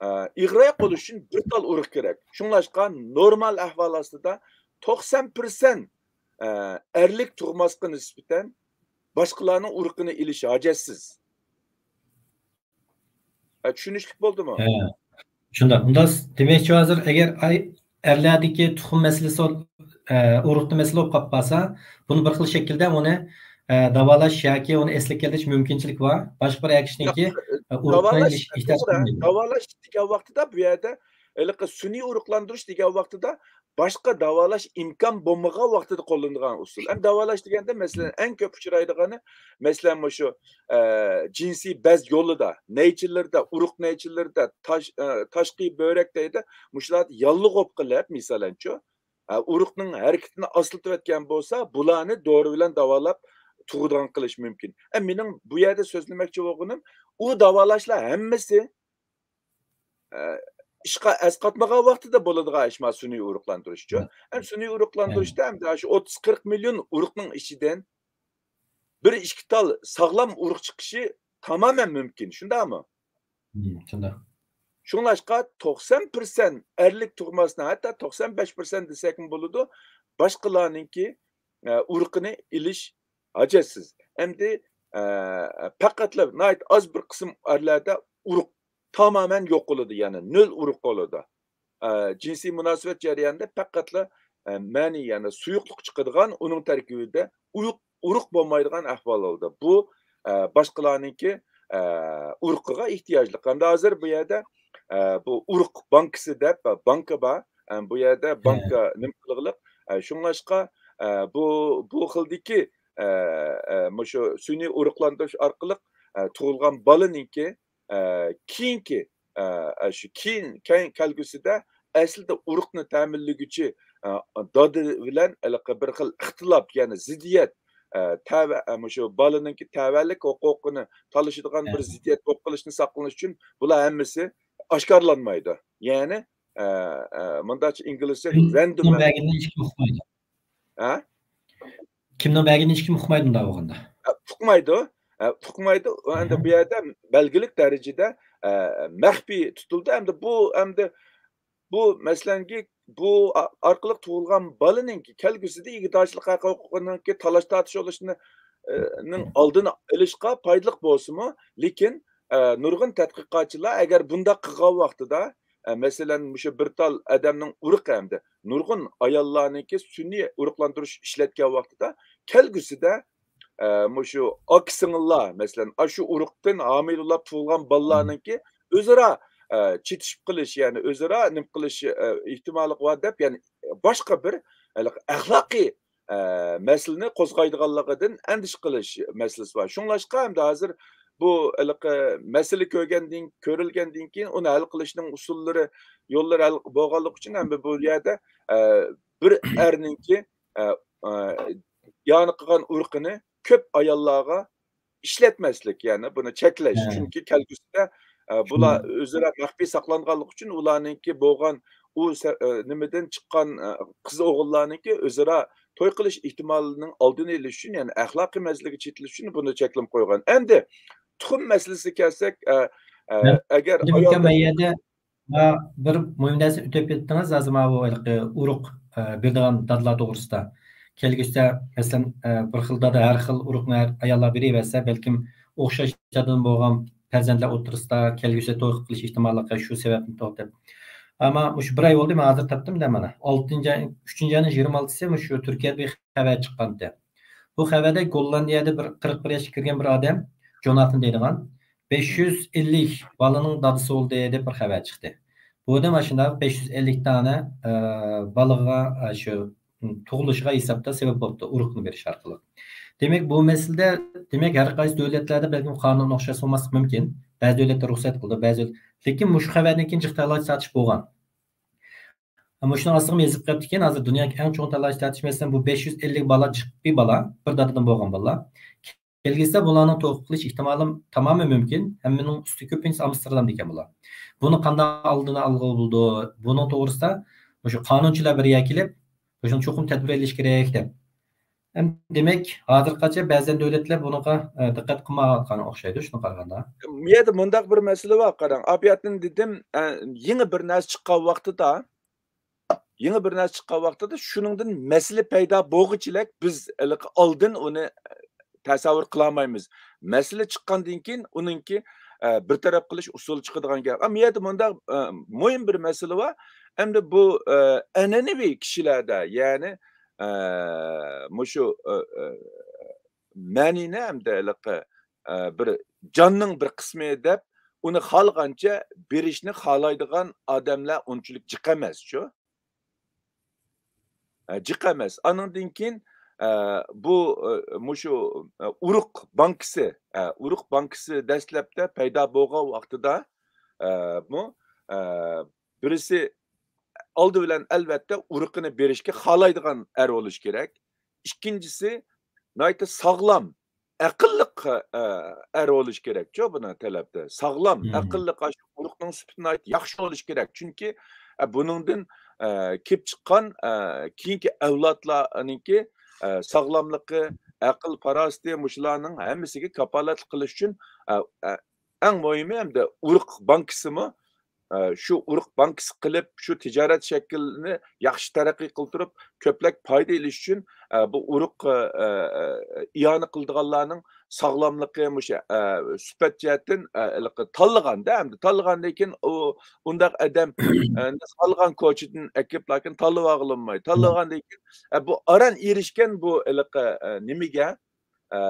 ئە، ئىغراق بولۇش ئۈچۈن بىر تال ئۇرۇق كېرەك. شۇڭلاشقا نورمال ئەھۋال ئاستىدا توقسان پىرسەنت، ئە، ئەرلىك تۇغماسقا نىسبەتەن باشقىلارنىڭ ئۇرۇقىنى ئېلىش ھاجەتسىز. ئە، چۈشىنىشلىك بولدىمۇ؟ ھە. شۇنداق. ئۇندا س-، دېمەكچى ھازىر ئەگەر ئاي-، ئەرلەردىكى تۇخۇم مەسىلىسى، ئە، ئۇرۇقتا مەسىلە بولۇپ قاپ قالسا، بۇنى بىر خىل شەكىلدە ئۇنى، ئە، داۋالاش ياكى ئۇنى ئەسلىگە كەلتۈرۈش مۇمكىنچىلىكى بار. باشقا بىر ئەكىشنىڭكى، ياق، ئە، ئۇرۇقنى داۋالاش، ئېلىش ئېھتىياج توغرا، قىلمايدۇ. داۋالاش دېگەن ۋاقتىدا بۇ يەردە ھېلىقى سۈنئىي ئۇرۇقلاندۇرۇش دېگەن ۋاقتىدا باشقا داۋالاش ئىمكان بولمىغان ۋاقتىدا قوللىنىدىغان ئۇسۇل. ئەمدى داۋالاش دېگەندە، مەسىلەن، ئەڭ كۆپ ئۇچرايدىغىنى، مەسىلەن، مۇشۇ، ئە، جىنسىي بەز يولىدا، نەيچىلىرىدە، ئۇرۇق نەيچىلىرىدە، تاش-، ئە، تاشقى بۆرەك دەيدۇ، مۇشۇلاردا ياللۇغۇپ قېلىپ، مىسالەنچۇ، ئە، ئۇرۇقنىڭ ھەرىكىتىنى ئاستىلىتىۋەتكەن بولسا، بۇلارنى دورا بىلەن داۋالاپ تۇغىدىغان قىلىش مۇمكىن. ئە، مېنىڭ بۇ يەردە سۆزلىمەكچى بولغىنىم، ئۇ داۋالاشلار ھەممىسى ئە، ئىشقا ئەسقاتمىغان ۋاقتىدا بولىدىغان ئىش ما سۈنئىي ئۇرۇقلاندۇرۇشچۇ. ھە. ھەم سۈنئىي ھە. ئۇرۇقلاندۇرۇشتا ئەمدى شۇ ئوتتۇز قىرىق مىليون ئۇرۇقنىڭ ئىچىدىن بىر ئىككى تال ساغلام ئۇرۇق چىقىشى تامامەن مۇمكىن، شۇنداقمۇ؟ ھىم، شۇنداق. شۇڭلاشقا توقسان پىرسەنت ئەرلىك تۇغماسنى، ھەتتا توقسان بەش پىرسەنت دېسەكمۇ بولىدۇ، باشقىلارنىڭكى، ئە، ئۇرۇقىنى ئېلىش ھاجەتسىز. ئەمدى، ئە، پەقەتلا ناھايىتى ئاز بىر قىسىم ئەرلەردە ئۇرۇق تامامەن يوق بولىدۇ، يەنى نۆل ئۇرۇق بولىدۇ. ئە، جىنسىي مۇناسىۋەت جەريانىدا پەقەتلا، ئە، مەنى، يەنى سۇيۇقلۇق چىقىدىغان، ئۇنىڭ تەركىبىدە ئۇيۇق-، ئۇرۇق بولمايدىغان ئەھۋال بولىدۇ. بۇ، ئە، باشقىلارنىڭكى، ئە، ئۇرۇقىغا ئېھتىياجلىق. ھەمدە ھازىر بۇ يەردە، ئە، بۇ ئۇرۇق بانكىسى دەپ، ئە، بانكا بار. ئە، بۇ يەردە ھە. بانكا نېمە قىلغىلىق؟ ئە، شۇڭلاشقا، ئە، بۇ، بۇ خىلدىكى، ئە، ئە، مۇشۇ سۈنئىي ئۇرۇقلاندۇرۇش ئارقىلىق، ئە، تۇغۇلغان بالىنىڭكى، ئە، كېيىنكى، ئە، ئە، شۇ كېيىن، كەل-، كەلگۈسىدە ئەسلىدە ئۇرۇقنى تەمىنلىگۈچى، ئە، دادا بىلەن ھېلىقى بىر خىل ئىختىلاپ، يەنى زىددىيەت، ئە، تەۋە-، ئە، مۇشۇ بالىنىڭكى تەۋەلىك ھوقۇقىنى تالىشىدىغان بىر ھە. زىددىيەت بولۇپ قېلىشتىن ساقلىنىش ئۈچۈن بۇلار ھەممىسى ئاشكارىلانمايدۇ. يەنى، ئە، ئە، مۇنداقچە ئىنگلىزچە كىم، random كىمنىڭ بەرگىنىنى ھېچكىم ئۇقمايدۇ. ھە؟ كىمنىڭ بەرگىنىنى ھېچكىم ئۇقمايدۇ مۇنداق بولغاندا. ئە، ئۇقمايدۇ. ئە، ئۇقمايدۇ. ئەمدى ئەھە. بۇ يەردە بەلگىلىك دەرىجىدە، ئە، مەخپىي تۇتۇلدى. ئەمدى بۇ، ئەمدى بۇ، مەسىلەنكى، بۇ ئا-، ئارقىلىق تۇغۇلغان بالىنىڭكى كەلگۈسىدە ئىگىدارچىلىق ھەق ھوقۇقىنىڭكى تالاش تارتىش بولۇشىنى، ئە، نىڭ ئالدىنى ئېلىشقا پايدىلىق بولسىمۇ، لېكىن، ئە، نۇرغۇن تەتقىقاتچىلار ئەگەر بۇنداق قىلغان ۋاقتىدا، ئە، مەسىلەن، مۇشۇ بىر تال ئادەمنىڭ ئۇرۇقى ھەمدە نۇرغۇن ئاياللارنىڭكى سۈنئىي ئۇرۇقلاندۇرۇش ئىشلەتكەن ۋاقتىدا كەلگۈسىدە، ئە، مۇشۇ ئاكا سىڭىللار، مەسىلەن، ئاشۇ ئۇرۇقتىن ھامىلە بولۇپ تۇغۇلغان بالىلارنىڭكى ئۆزئارا، ئە، چېتىشىپ قېلىش، يەنى ئۆزئارا نېمە قىلىش، ئە، ئېھتىماللىقى بار دەپ، يەنى باشقا بىر ھېلىقى ئەخلاقىي، ئە، مەسىلىنى قوزغايدىغانلىقىدىن ئەندىشە قىلىش مەسىلىسى بار. شۇڭلاشقا ئەمدى ھازىر بۇ ھېلىقى مەسىلە كۆرگەندىن، كۆرۈلگەندىن كېيىن ئۇنى ھەل قىلىشنىڭ ئۇسۇللىرى، يوللىرى ھەل بولغانلىقى ئۈچۈن ھەم بۇ يەردە، ئە، بىر ئەرنىڭكى، ئە، ئە، يانى قىلغان ئۇرۇقىنى كۆپ ئاياللارغا ئىشلەتمەسلىك، يەنى بۇنى چەكلەش. ھە. چۈنكى كەلگۈسىدە، ئە، بۇلار شۇنداق. ئۆزئارا مەخپىي ساقلانغانلىقى ئۈچۈن ئۇلارنىڭكى بولغان ئۇ سە-، ئە، نېمىدىن چىققان، ئە، قىز ئوغۇللارنىڭكى ئۆزئارا توي قىلىش ئېھتىمالىنىڭ ئالدىنى ئېلىش ئۈچۈن، يەنى ئەخلاقىي مەسىلىگە چېتىلىش ئۈچۈن بۇنى چەكلىمە قويغان. ئەمدى تۇخۇم مەسىلىسىگە كەلسەك، ئە، ئە، مەن ئەگەر ئايالدا مەن يەردە ۋە بىر مۇھىم نەرسە ئۆتۈپ كەتتىڭىز، ھازىر ماۋۇ ھېلىقى ئۇرۇق، ئە، بېرىدىغان دادىلار توغرىسىدا. كەلگۈسىدە، مەسىلەن، ئە، بىر خىل دادا ھەر خىل ئۇرۇقنى ھەر ئاياللار بېرىۋەرسە، بەلكىم ئوخشاش دادىدىن بولغان پەرزەنتلەر ئوتتۇرىسىدا كەلگۈسىدە توي قىلىش ئېھتىماللىقى شۇ سەۋەبتىن توختاپ. ئەمما مۇشۇ بىر ئاي بولدى، مەن ھازىر تاپتىم دە مانا. ئالتىنچى ئاي، ئۈچىنچى ئاينىڭ يىگىرمە ئالتىسى مۇشۇ تۈركىيەدە بىر خەۋەر چىققانىدى. بۇ خەۋەردە گوللاندىيەدە بىر قىرىق بىر ياشقا كىرگەن بىر ئادەم، جوناتان دەيدىغان، بەش يۈز ئەللىك بالىنىڭ دادىسى بولدى دەپ بىر خەۋەر چىقتى. بۇ ئادەم ئاشۇنداق بەش يۈز ئەللىك دانە، ئە، بالىغا، ئە، شۇ، تۇغۇلۇشىغا ھېسابتا سەۋەب بوپتۇ، ئۇرۇقنى بېرىش ئارقىلىق. دېمەك، بۇ مەسىلىدە، دېمەك، ھەر قايسى دۆلەتلەردە بەلكىم قانۇن ئوخشاش بولماسلىقى مۇمكىن. بەزى دۆلەتلەر رۇخسەت قىلىدۇ، بەزى، لېكىن مۇشۇ خەۋەردىن كېيىن جىق تالاش تارتىش بولغان. مۇشۇنىڭ ئاستىغا يېزىپ قويۇپتىكەن، ھازىر دۇنيادىكى ئەڭ چوڭ تالاش تارتىش، مەسىلەن، بۇ بەش يۈز ئەللىك بالا، جىق بىر بالا، بىر دادىدىن بولغان بالىلار. كەلگۈسىدە بۇلارنىڭ توقۇپ قېلىش ئېھتىمالى تامامەن مۇمكىن. ھەممىنىڭ ئۈستى كۆپىنچىسى ئامستېردامدا ئىكەن بۇلار. بۇنى قانداق ئالدىنى ئالغىلى بولىدۇ؟ بۇنىڭ توغرىسىدا مۇشۇ قانۇنچىلار بىر يەرگە كېلىپ، مۇشۇنى چوقۇم تەدبىر ئېلىش كېرەك دەپ. ھەم دېمەك، ھازىرغىچە بەزەن دۆلەتلەر بۇنىڭغا، ئە، دىققەت قىلمايۋاتقان ئوخشايدۇ، شۇنى قارىغاندا. بۇ يەردە مۇنداق بىر مەسىلە بار، قاراڭ. ئاپىياتىن دېدىم، ئە، يېڭى بىر نەرسە چىققان ۋاقتىدا، يېڭى بىر نەرسە چىققان ۋاقتىدا شۇنىڭدىن مەسىلە پەيدا بولغۇچىلەك بىز ھېلىقى ئالدىن ئۇنى تەسەۋۋۇر قىلالمايمىز. مەسىلە چىققاندىن كېيىن ئۇنىڭكى، ئە، بىر تەرەپ قىلىش ئۇسۇلى چىقىدىغان گەپ. ئەمما يەردە مۇنداق، ئە، مۇھىم بىر مەسىلە بار. ئەمدى بۇ، ئە، ئەنئەنىۋى كىشىلەردە، يەنى، ئە، مۇشۇ، ئە، ئە، مەنىنى ھەمدە ھېلىقى، ئە، بىر جاننىڭ بىر قىسمى دەپ، ئۇنى خالىغانچە بېرىشنى خالايدىغان ئادەملەر ئۇنچىلىك جىق ئەمەسچۇ؟ ئە، جىق ئەمەس. ئانىڭدىن كېيىن، ئە، بۇ، ئە، مۇشۇ، ئە، ئۇرۇق بانكىسى، ئە، ئۇرۇق بانكىسى دەسلەپتە پەيدا بولغان ۋاقتىدا، ئە، بۇ، ئە، بىرسى ئالدى بىلەن ئەلۋەتتە ئۇرۇقىنى بېرىشكە خالايدىغان ئەر بولۇشى كېرەك. ئىككىنچىسى، ناھايىتى ساغلام، ئەقىللىق، ئە، ئەر بولۇشى كېرەكچۇ بۇنىڭ تەلەپتە. ساغلام، مم. ئەقىللىق، ئاشۇ ئۇرۇقنىڭ سۈپىتى ناھايىتى ياخشى بولۇشى كېرەك. چۈنكى، ئە، بۇنىڭدىن، ئە، كېلىپ چىققان، ئە، كېيىنكى ئەۋلادلارنىڭكى، ئە، ساغلاملىقى، ئەقىل پاراسىتى، مۇشۇلارنىڭ ھەممىسىگە كاپالەتلىك قىلىش ئۈچۈن، ئە، ئە، ئەڭ مۇھىمى ھەمدە ئۇرۇق بانكىسىمۇ، ئە، شۇ ئۇرۇق بانكىسى قىلىپ، شۇ تىجارەت شەكلىنى ياخشى تەرەققىي قىلدۇرۇپ، كۆپلەك پايدا ئېلىش ئۈچۈن، ئە، بۇ ئۇرۇق، ئە، ئە، ئىئانە قىلىدىغانلارنىڭ ساغلاملىقى، مۇشۇ، ئە، سۈپەت جەھەتتىن، ئە، ھېلىقى تاللىغاندا، ئەمدى تاللىغاندىن كېيىن ئۇ ئۇنداق ئادەم، ئە، خالىغان كوچىدىن ئەكىپ، لېكىن تاللىۋالغىلى بولمايدۇ. تاللىغاندىن كېيىن، ئە، بۇ ئاران ئېرىشكەن بۇ ھېلىقى، ئە، نېمىگە، ئە،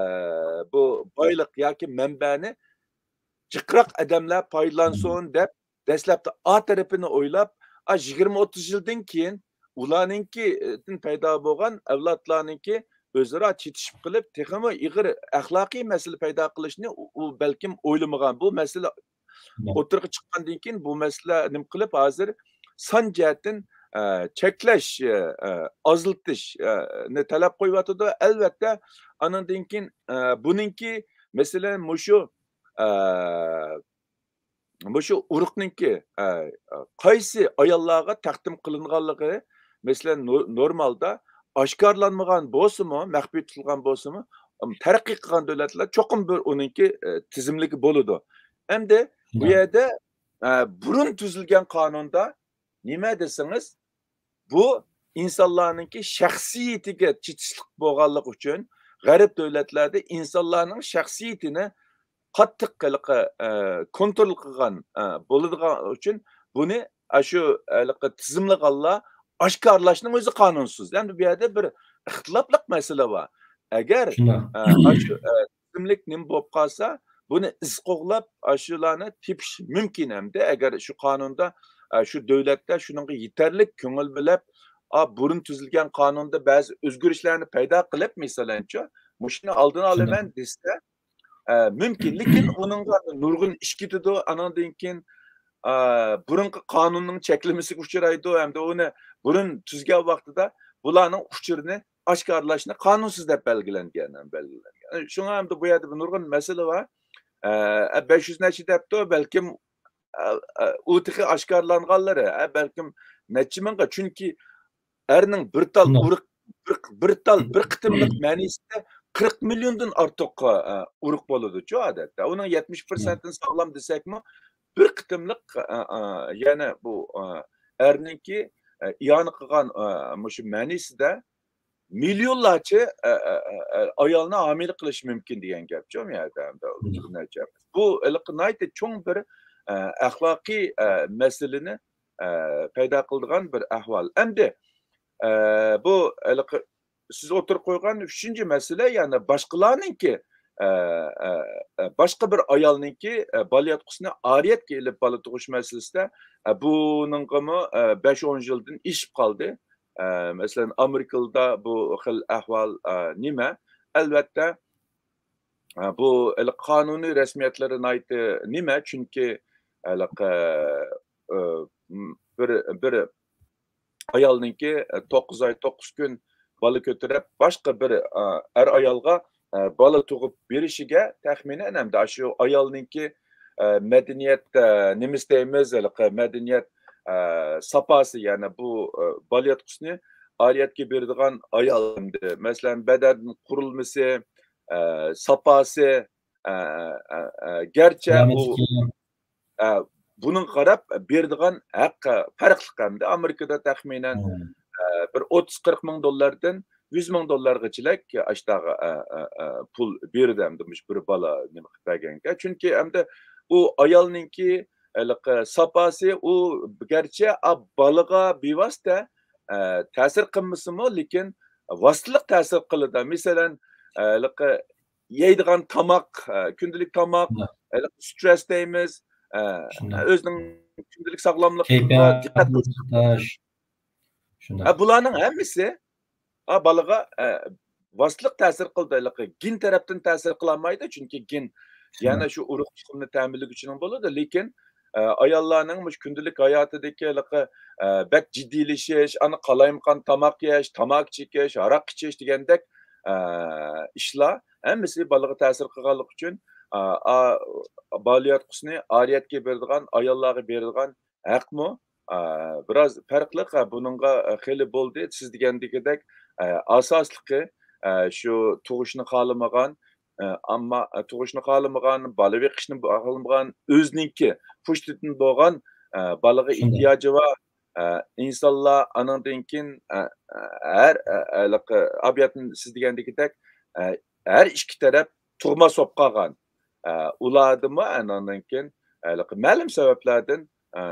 بۇ بايلىق ياكى مەنبەنى جىقراق ئادەملەر پايدىلانسۇن دەپ، دەسلەپتە ئا تەرىپىنى ئويلاپ، ئا، يىگىرمە ئوتتۇز يىلدىن كېيىن ئۇلارنىڭكى، ئە، دىن پەيدا بولغان ئەۋلادلارنىڭكى ئۆزئارا چېتىشىپ قېلىپ، تېخىمۇ ئېغىر ئەخلاقىي مەسىلە پەيدا قىلىشنى ئۇ، ئۇ بەلكىم ئويلىمىغان. بۇ مەسىلە ئوتتۇرىغا چىققاندىن كېيىن بۇ مەسىلە نېمە قىلىپ، ھازىر سان جەھەتتىن، ئە، چەكلەش، ئە، ئازلىتىش، ئە، نى تەلەپ قويۇۋاتىدۇ. ئەلۋەتتە، ئانىڭدىن كېيىن، ئە، بۇنىڭكى، مەسىلەن، مۇشۇ، ئە، مۇشۇ ئۇرۇقنىڭكى، ئە، قايسى ئاياللارغا تەقدىم قىلىنغانلىقى، مەسىلەن، نور-، نورمالدا ئاشكارىلانمىغان بولسىمۇ، مەخپىي تۇتۇلغان بولسىمۇ، ئەم، تەرەققىي قىلغان دۆلەتلەر چوقۇم بىر ئۇنىڭكى، ئە، تىزىملىكى بولىدۇ. ئەمدى بۇ يەردە، ئە، بۇرۇن تۈزۈلگەن قانۇندا نېمە دېسىڭىز، بۇ ئىنسانلارنىڭكى شەخسىيىتىگە چېتىشلىق بولغانلىقى ئۈچۈن، غەرب دۆلەتلەردە ئىنسانلارنىڭ شەخسىيىتىنى قاتتىق ھېلىقى، ئە، كونترول قىلغان، ئە، بولىدىغان ئۈچۈن بۇنى ئاشۇ ھېلىقى تىزىملىغانلار ئاشكارىلاشنىڭ ئۆزى قانۇنسىز. يەنى بۇ يەردە بىر ئىختىلاپلىق مەسىلە بار. ئەگەر، شۇنداق. ئە، ئاشۇ، ئە، تىزىملىك نېمە بولۇپ قالسا، بۇنى ئىز قوغلاپ، ئاشۇلارنى تېپىش مۇمكىن ئەمدى. ئەگەر شۇ قانۇندا، ئە، شۇ دۆلەتتە شۇنىڭغا يېتەرلىك كۆڭۈل بۆلۈپ، ئا، بۇرۇن تۈزۈلگەن قانۇندا بەزى ئۆزگىرىشلەرنى پەيدا قىلىپ، مىسالەنچۇ، مۇشۇنى ئالدىنى ئالىمەن دېسە، ئە، مۇمكىن. لېكىن ئۇنىڭغا نۇرغۇن ئىش كېتىدۇ. ئانىڭدىن كېيىن، ئە، بۇرۇنقى قانۇننىڭ چەكلىمىسىگە ئۇچرايدۇ ھەمدە ئۇنى بۇرۇن تۈزگەن ۋاقتىدا بۇلارنىڭ ئۇچۇرىنى ئاشكارىلاشنى قانۇنسىز دەپ بەلگىلەنگەن، بەلگىلەنگەن. شۇڭا ئەمدى بۇ يەردە بىر نۇرغۇن مەسىلە بار. ئە، بەش يۈز نەچچە دەپتۇ، بەلكىم، ئە، ئە، ئۇ تېخى ئاشكارىلانغانلىرى، ئە، بەلكىم نەچچە مىڭغا. چۈنكى ئەرنىڭ بىر تال ئۇرۇق، بىر، بىر تال، بىر قېتىملىق مەنىسىدە قىرىق مىليوندىن ئارتۇق، ئە، ئۇرۇق بولىدۇچۇ ئادەتتە. ئۇنىڭ يەتمىش پىرسەنتىنى ساغلام دېسەكمۇ، بىر قېتىملىق، ئە، ئە، يەنە بۇ، ئە، ئەرنىڭكى، ئە، ئىئانە قىلغان، ئە، مۇشۇ مەنىسىدە مىليونلارچە، ئە، ئە، ئە، ئە، ئايالنى ھامىلە قىلىشى مۇمكىن دېگەن گەپچۇ، بۇ يەردە. بۇ ھېلىقى ناھايىتى چوڭ بىر، ئە، ئەخلاقىي، ئە، مەسىلىنى، ئە، پەيدا قىلىدىغان بىر ئەھۋال. ئەمدى، ئە، بۇ ھېلىقى سىز ئوتتۇرىغا قويغان ئۈچىنچى مەسىلە، يەنى باشقىلارنىڭكى، ئە، ئە، ئە، باشقا بىر ئايالنىڭكى، ئە، بالىياتقۇسىنى ئارىيەتكە ئېلىپ بالا تۇغۇش مەسىلىسىدە، ئە، بۇنىڭغىمۇ، ئە، بەش ئون يىلدىن ئېشىپ قالدى. ئە، مەسىلەن، ئامېرىكىدا بۇ خىل ئەھۋال، ئە، نېمە؟ ئەلۋەتتە، ئە، بۇ ھېلىقى قانۇنىي رەسمىيەتلىرى ناھايىتى نېمە؟ چۈنكى ھېلىقى، ئە، بىر، بىر، ئايالنىڭكى، ئە، توققۇز ئاي، توققۇز كۈن بالا كۆتۈرۈپ، باشقا بىر، ئە، ئەر ئايالغا، ئە، بالا تۇغۇپ بېرىشىگە تەخمىنەن ئەمدى ئاشۇ ئايالنىڭكى، ئە، مەدەنىيەت، ئە، نېمىسى دەيمىز، ھېلىقى مەدەنىيەت، ئە، ساپاسى، يەنى بۇ، ئە، بالىياتقۇسىنى ئارىيەتكە بېرىدىغان ئايال ئەمدى. مەسىلەن، بەدەن قۇرۇلمىسى، ئە، ساپاسى، ئە، ئە، ئە، گەرچە ئۇ، ئە، بۇنىڭغا قاراپ بېرىدىغان ھەق پەرقلىق ئەمدى. ئامېرىكىدا تەخمىنەن، ئە، بىر ئوتتۇز قىرىق مىڭ دوللاردىن يۈز مىڭ دوللارغىچىلىك ئاشتاغا، ئە، ئە، ئە، پۇل بېرىدۇ ئەمدى مۇشۇ بىر بالا نېمە قىلىپ بەرگەنگە. چۈنكى ئەمدى ئۇ ئايالنىڭكى ھېلىقى ساپاسى، ئۇ گەرچە ئا بالىغا بىۋاسىتە، ئە، تەسىر قىلمىسىمۇ، لېكىن ۋاسىتىلىق تەسىر قىلىدۇ. مەسىلەن، ئە، ھېلىقى يەيدىغان تاماق، ئە، كۈندىلىك تاماق، ھېلىقى سترېس دەيمىز، ئە، ئۆزىنىڭ كۈندىلىك ساغلاملىقىغا دىققەت قىلىش. شۇنداق. ئە، بۇلارنىڭ ھەممىسى، ئا، بالىغا، ئە، ۋاسىتىلىق تەسىر قىلىدۇ. ھېلىقى گېن تەرەپتىن تەسىر قىلالمايدۇ، چۈنكى گېن يەنە شۇ ئۇرۇق تۇخۇمنى تەمىنلىگۈچىنىڭ بولىدۇ، لېكىن، ئە، ئاياللارنىڭ مۇشۇ كۈندىلىك ھاياتىدىكى ھېلىقى، ئە، بەك جىددىيلىشىش، ئانا قالايمىقان تاماق يەش، تاماكا چېكىش، ھاراق ئىچىش دېگەندەك، ئە، ئىشلار ھەممىسى بالىغا تەسىر قىلغانلىقى ئۈچۈن، ئا، ئا، بالىياتقۇسىنى ئارىيەتكە بېرىدىغان، ئاياللارغا بېرىدىغان ھەقمۇ، ئا، بىراز پەرقلىق. ئا، بۇنىڭغا خېلى بولدى. سىز دېگەندىكىدەك، ئا، ئاساسلىقى، ئا، شۇ تۇغۇشنى خالىمىغان، ئا، ئەمما، ئا، تۇغۇشنى خالىمىغان، بالا بېقىشنى خالىمىغان، ئۆزىنىڭكى پۇشتىدىن بولغان، ئا، بالىغا ئېھتىياجى بار، ئا، ئىنسانلار ئانىڭدىن كېيىن، ئا، ئا، ھەر، ئا، ھېلىقى ئابىياتنى سىز دېگەندىكىدەك، ئا، ھەر ئىككى تەرەپ تۇغماس بولۇپ قالغان. ئە، ئۇلاردىمۇ ئانىڭدىن كېيىن، ھېلىقى مەلۇم سەۋەبلەردىن، ئە،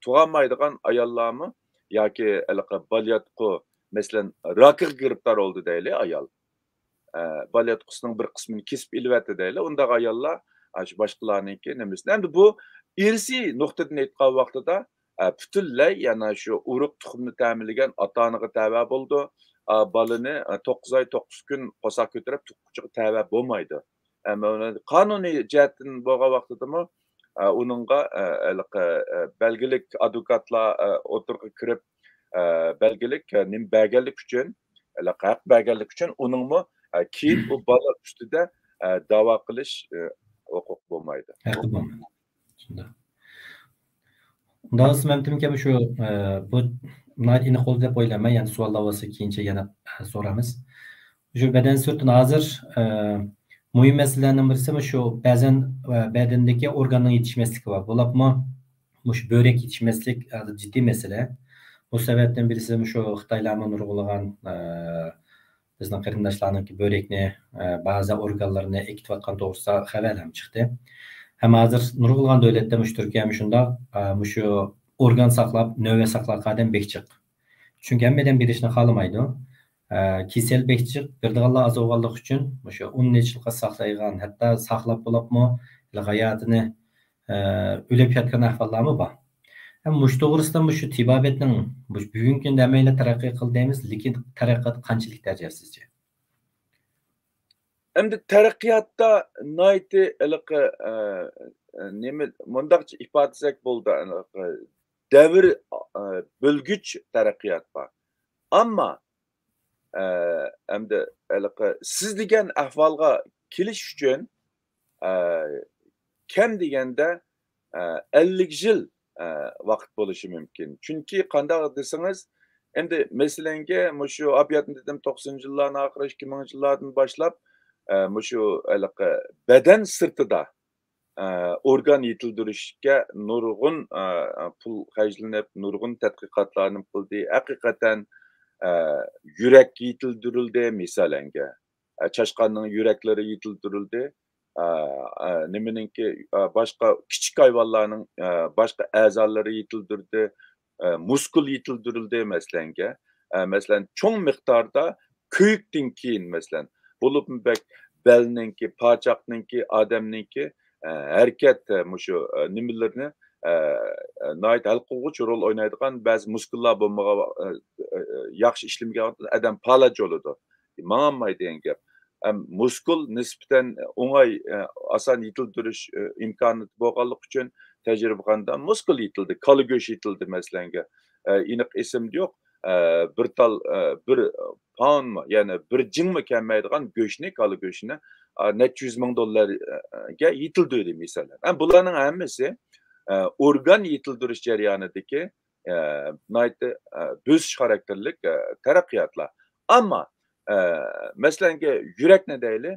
تۇغالمايدىغان ئاياللارمۇ ياكى ھېلىقى بالىياتقۇ، مەسىلەن، راكىغا گىرىپتار بولدى دەيلى ئايال. ئە، بالىياتقۇسىنىڭ بىر قىسمىنى كېسىپ ئېلىۋەتتى دەيلى. ئۇنداق ئاياللار، ئاشۇ باشقىلارنىڭكى نېمىسىنى. ئەمدى بۇ ئىرسىي نۇقتىدىن ئېيتقان ۋاقتىدا، ئە، پۈتۈنلەي يەنە شۇ ئۇرۇق تۇخۇمنى تەمىنلىگەن ئاتا-ئانىغا تەۋە بولىدۇ. ئا، بالىنى، ئە، توققۇز ئاي، توققۇز كۈن قورساق كۆتۈرۈپ تۇغقۇچىغا تەۋە بولمايدۇ. ئەمما ئۇنى قانۇنىي جەھەتتىن بولغان ۋاقتىدىمۇ، ئە، ئۇنىڭغا، ئە، ھېلىقى، ئە، بەلگىلىك ئادۋوكاتلار، ئە، ئوتتۇرىغا كىرىپ، ئە، بەلگىلىك، ئە، نېمە بەرگەنلىكى ئۈچۈن، ھېلىقى ھەق بەرگەنلىكى ئۈچۈن ئۇنىڭمۇ، ئە، كېيىن ئۇ بالا ئۈستىدە، ئە، داۋا قىلىش، ئە، ھوقۇقى بولمايدۇ. ھەققى بولمايدۇ. شۇنداق. ئۇنداق بولسا مەمتىم ئاكا، شۇ، ئە، بۇ ناھايىتى ئېنىق بولدى دەپ ئويلايمەن. يەنە سوئاللار بولسا كېيىنچە يەنە، ئە، سورايمىز. شۇ بەدەن سۈرىتىنى ھازىر، ئە، مۇھىم مەسىلىلەرنىڭ بىرسى مۇشۇ بەزەن، ئە، بەدەندىكى ئورگاننىڭ يېتىشمەسلىكى بار. بولۇپمۇ مۇشۇ بۆرەك يېتىشمەسلىك ھازىر جىددىي مەسىلە. بۇ سەۋەبتىن بىرسى مۇشۇ خىتايلارمۇ نۇرغۇنلىغان، ئە، بىزنىڭ قېرىنداشلارنىڭكى بۆرەكنى، ئە، بەزى ئورگانلىرىنى ئېكىتىۋاتقان توغرىسىدا خەۋەرلەرمۇ چىقتى. ھەم ھازىر نۇرغۇنلىغان دۆلەتتە مۇشۇ تۈركىيەمۇ شۇنداق، ئە، مۇشۇ ئورگان ساقلاپ، نۆۋەت ساقلايدىغان ئادەم بەك جىق. چۈنكى ھەممە ئادەم بېرىشنى خالىمايدۇ. ئە، كېسەل بەك جىق، بېرىدىغانلار ئاز بولغانلىقى ئۈچۈن مۇشۇ ئون نەچچە يىلغا ساقلايدىغان، ھەتتا ساقلاپ بولۇپمۇ ھېلى ھاياتىنى، ئە، ئۆلۈپ ياتقان ئەھۋاللارمۇ بار. ھەم مۇشۇ توغرىسىدا مۇشۇ تېبابەتنىڭ مۇشۇ بۈگۈنكى كۈندە ھەممەيلەن تەرەققىي قىلدى دەيمىز، لېكىن تەرەققىيات قانچىلىك دەرىجىدە سىزچە؟ ئەمدى تەرەققىياتتا ناھايىتى ھېلىقى، ئە، ئە، نېمە، مۇنداقچە ئىپادىلىسەك بولىدۇ، ھېلىقى دەۋر، ئە، بۆلگۈچ تەرەققىيات بار. ئەمما، ئە، ئەمدى ھېلىقى سىز دېگەن ئەھۋالغا كېلىش ئۈچۈن، ئە، كەم دېگەندە، ئە، ئەللىك يىل، ئە، ۋاقىت بولۇشى مۇمكىن. چۈنكى قانداق دېسىڭىز، ئەمدى مەسىلەنگە مۇشۇ ئابىياتنى دېدىم، توقسىنىنچى يىللارنىڭ ئاخىرى، ئىككى مىڭىنچى يىللاردىن باشلاپ، ئە، مۇشۇ ھېلىقى بەدەن سىرتىدا، ئە، ئورگان يېتىلدۈرۈشكە نۇرغۇن، ئە، پۇل خەجلىنىپ، نۇرغۇن تەتقىقاتلارنى قىلدى. ھەقىقەتەن، ئە، يۈرەك يېتىلدۈرۈلدى، مىسالەنگە. ئە، چاشقاننىڭ يۈرەكلىرى يېتىلدۈرۈلدى. ئە، ئە، نېمىنىڭكى، ئە، باشقا كىچىك ھايۋانلارنىڭ، ئە، باشقا ئەزالىرى يېتىلدۈردى. ئە، مۇسكۇل يېتىلدۈرۈلدى، مەسىلەنگە. ئە، مەسىلەن، چوڭ مىقداردا كۆيۈكتىن كېيىن، مەسىلەن، بولۇپمۇ بەك بەلنىڭكى، پاچاقنىڭكى، ئادەمنىڭكى، ئە، ھەرىكەت، ئە، مۇشۇ، ئە، نېمىلىرىنى، ئە، ئە، ناھايىتى ھەل قىلغۇچ رول ئوينايدىغان بەزى مۇسكۇللار بولمىغان، ئە، ئە، ئە، ياخشى ئىشلىمىگەن ۋاقىتتا ئادەم پالەچ بولىدۇ. ماڭالمايدۇ دېگەن گەپ. ئەم، مۇسكۇل نىسبەتەن ئوڭاي، ئە، ئاسان يېتىلدۈرۈش، ئە، ئىمكانىيىتى بولغانلىقى ئۈچۈن تەجرىبىخانىدا مۇسكۇل يېتىلدى، كالا گۆشى يېتىلدى مەسىلەنگە. ئە، ئېنىق ئېسىمدە يوق. ئە، بىر تال، ئە، بىر پاونمۇ، يەنى بىر جىڭمۇ كەلمەيدىغان گۆشنى، كالا گۆشىنى، ئا، نەچچە يۈز مىڭ دوللارغا يېتىلدۈردى، مىسالەن. ئە، بۇلارنىڭ ھەممىسى، ئە، ئورگان يېتىلدۈرۈش جەريانىدىكى، ئە، ناھايىتى، ئە، بۆسۈش خاراكتېرلىك، ئە، تەرەققىياتلار. ئەمما، ئە، مەسىلەنكى، يۈرەكنى دەيلى،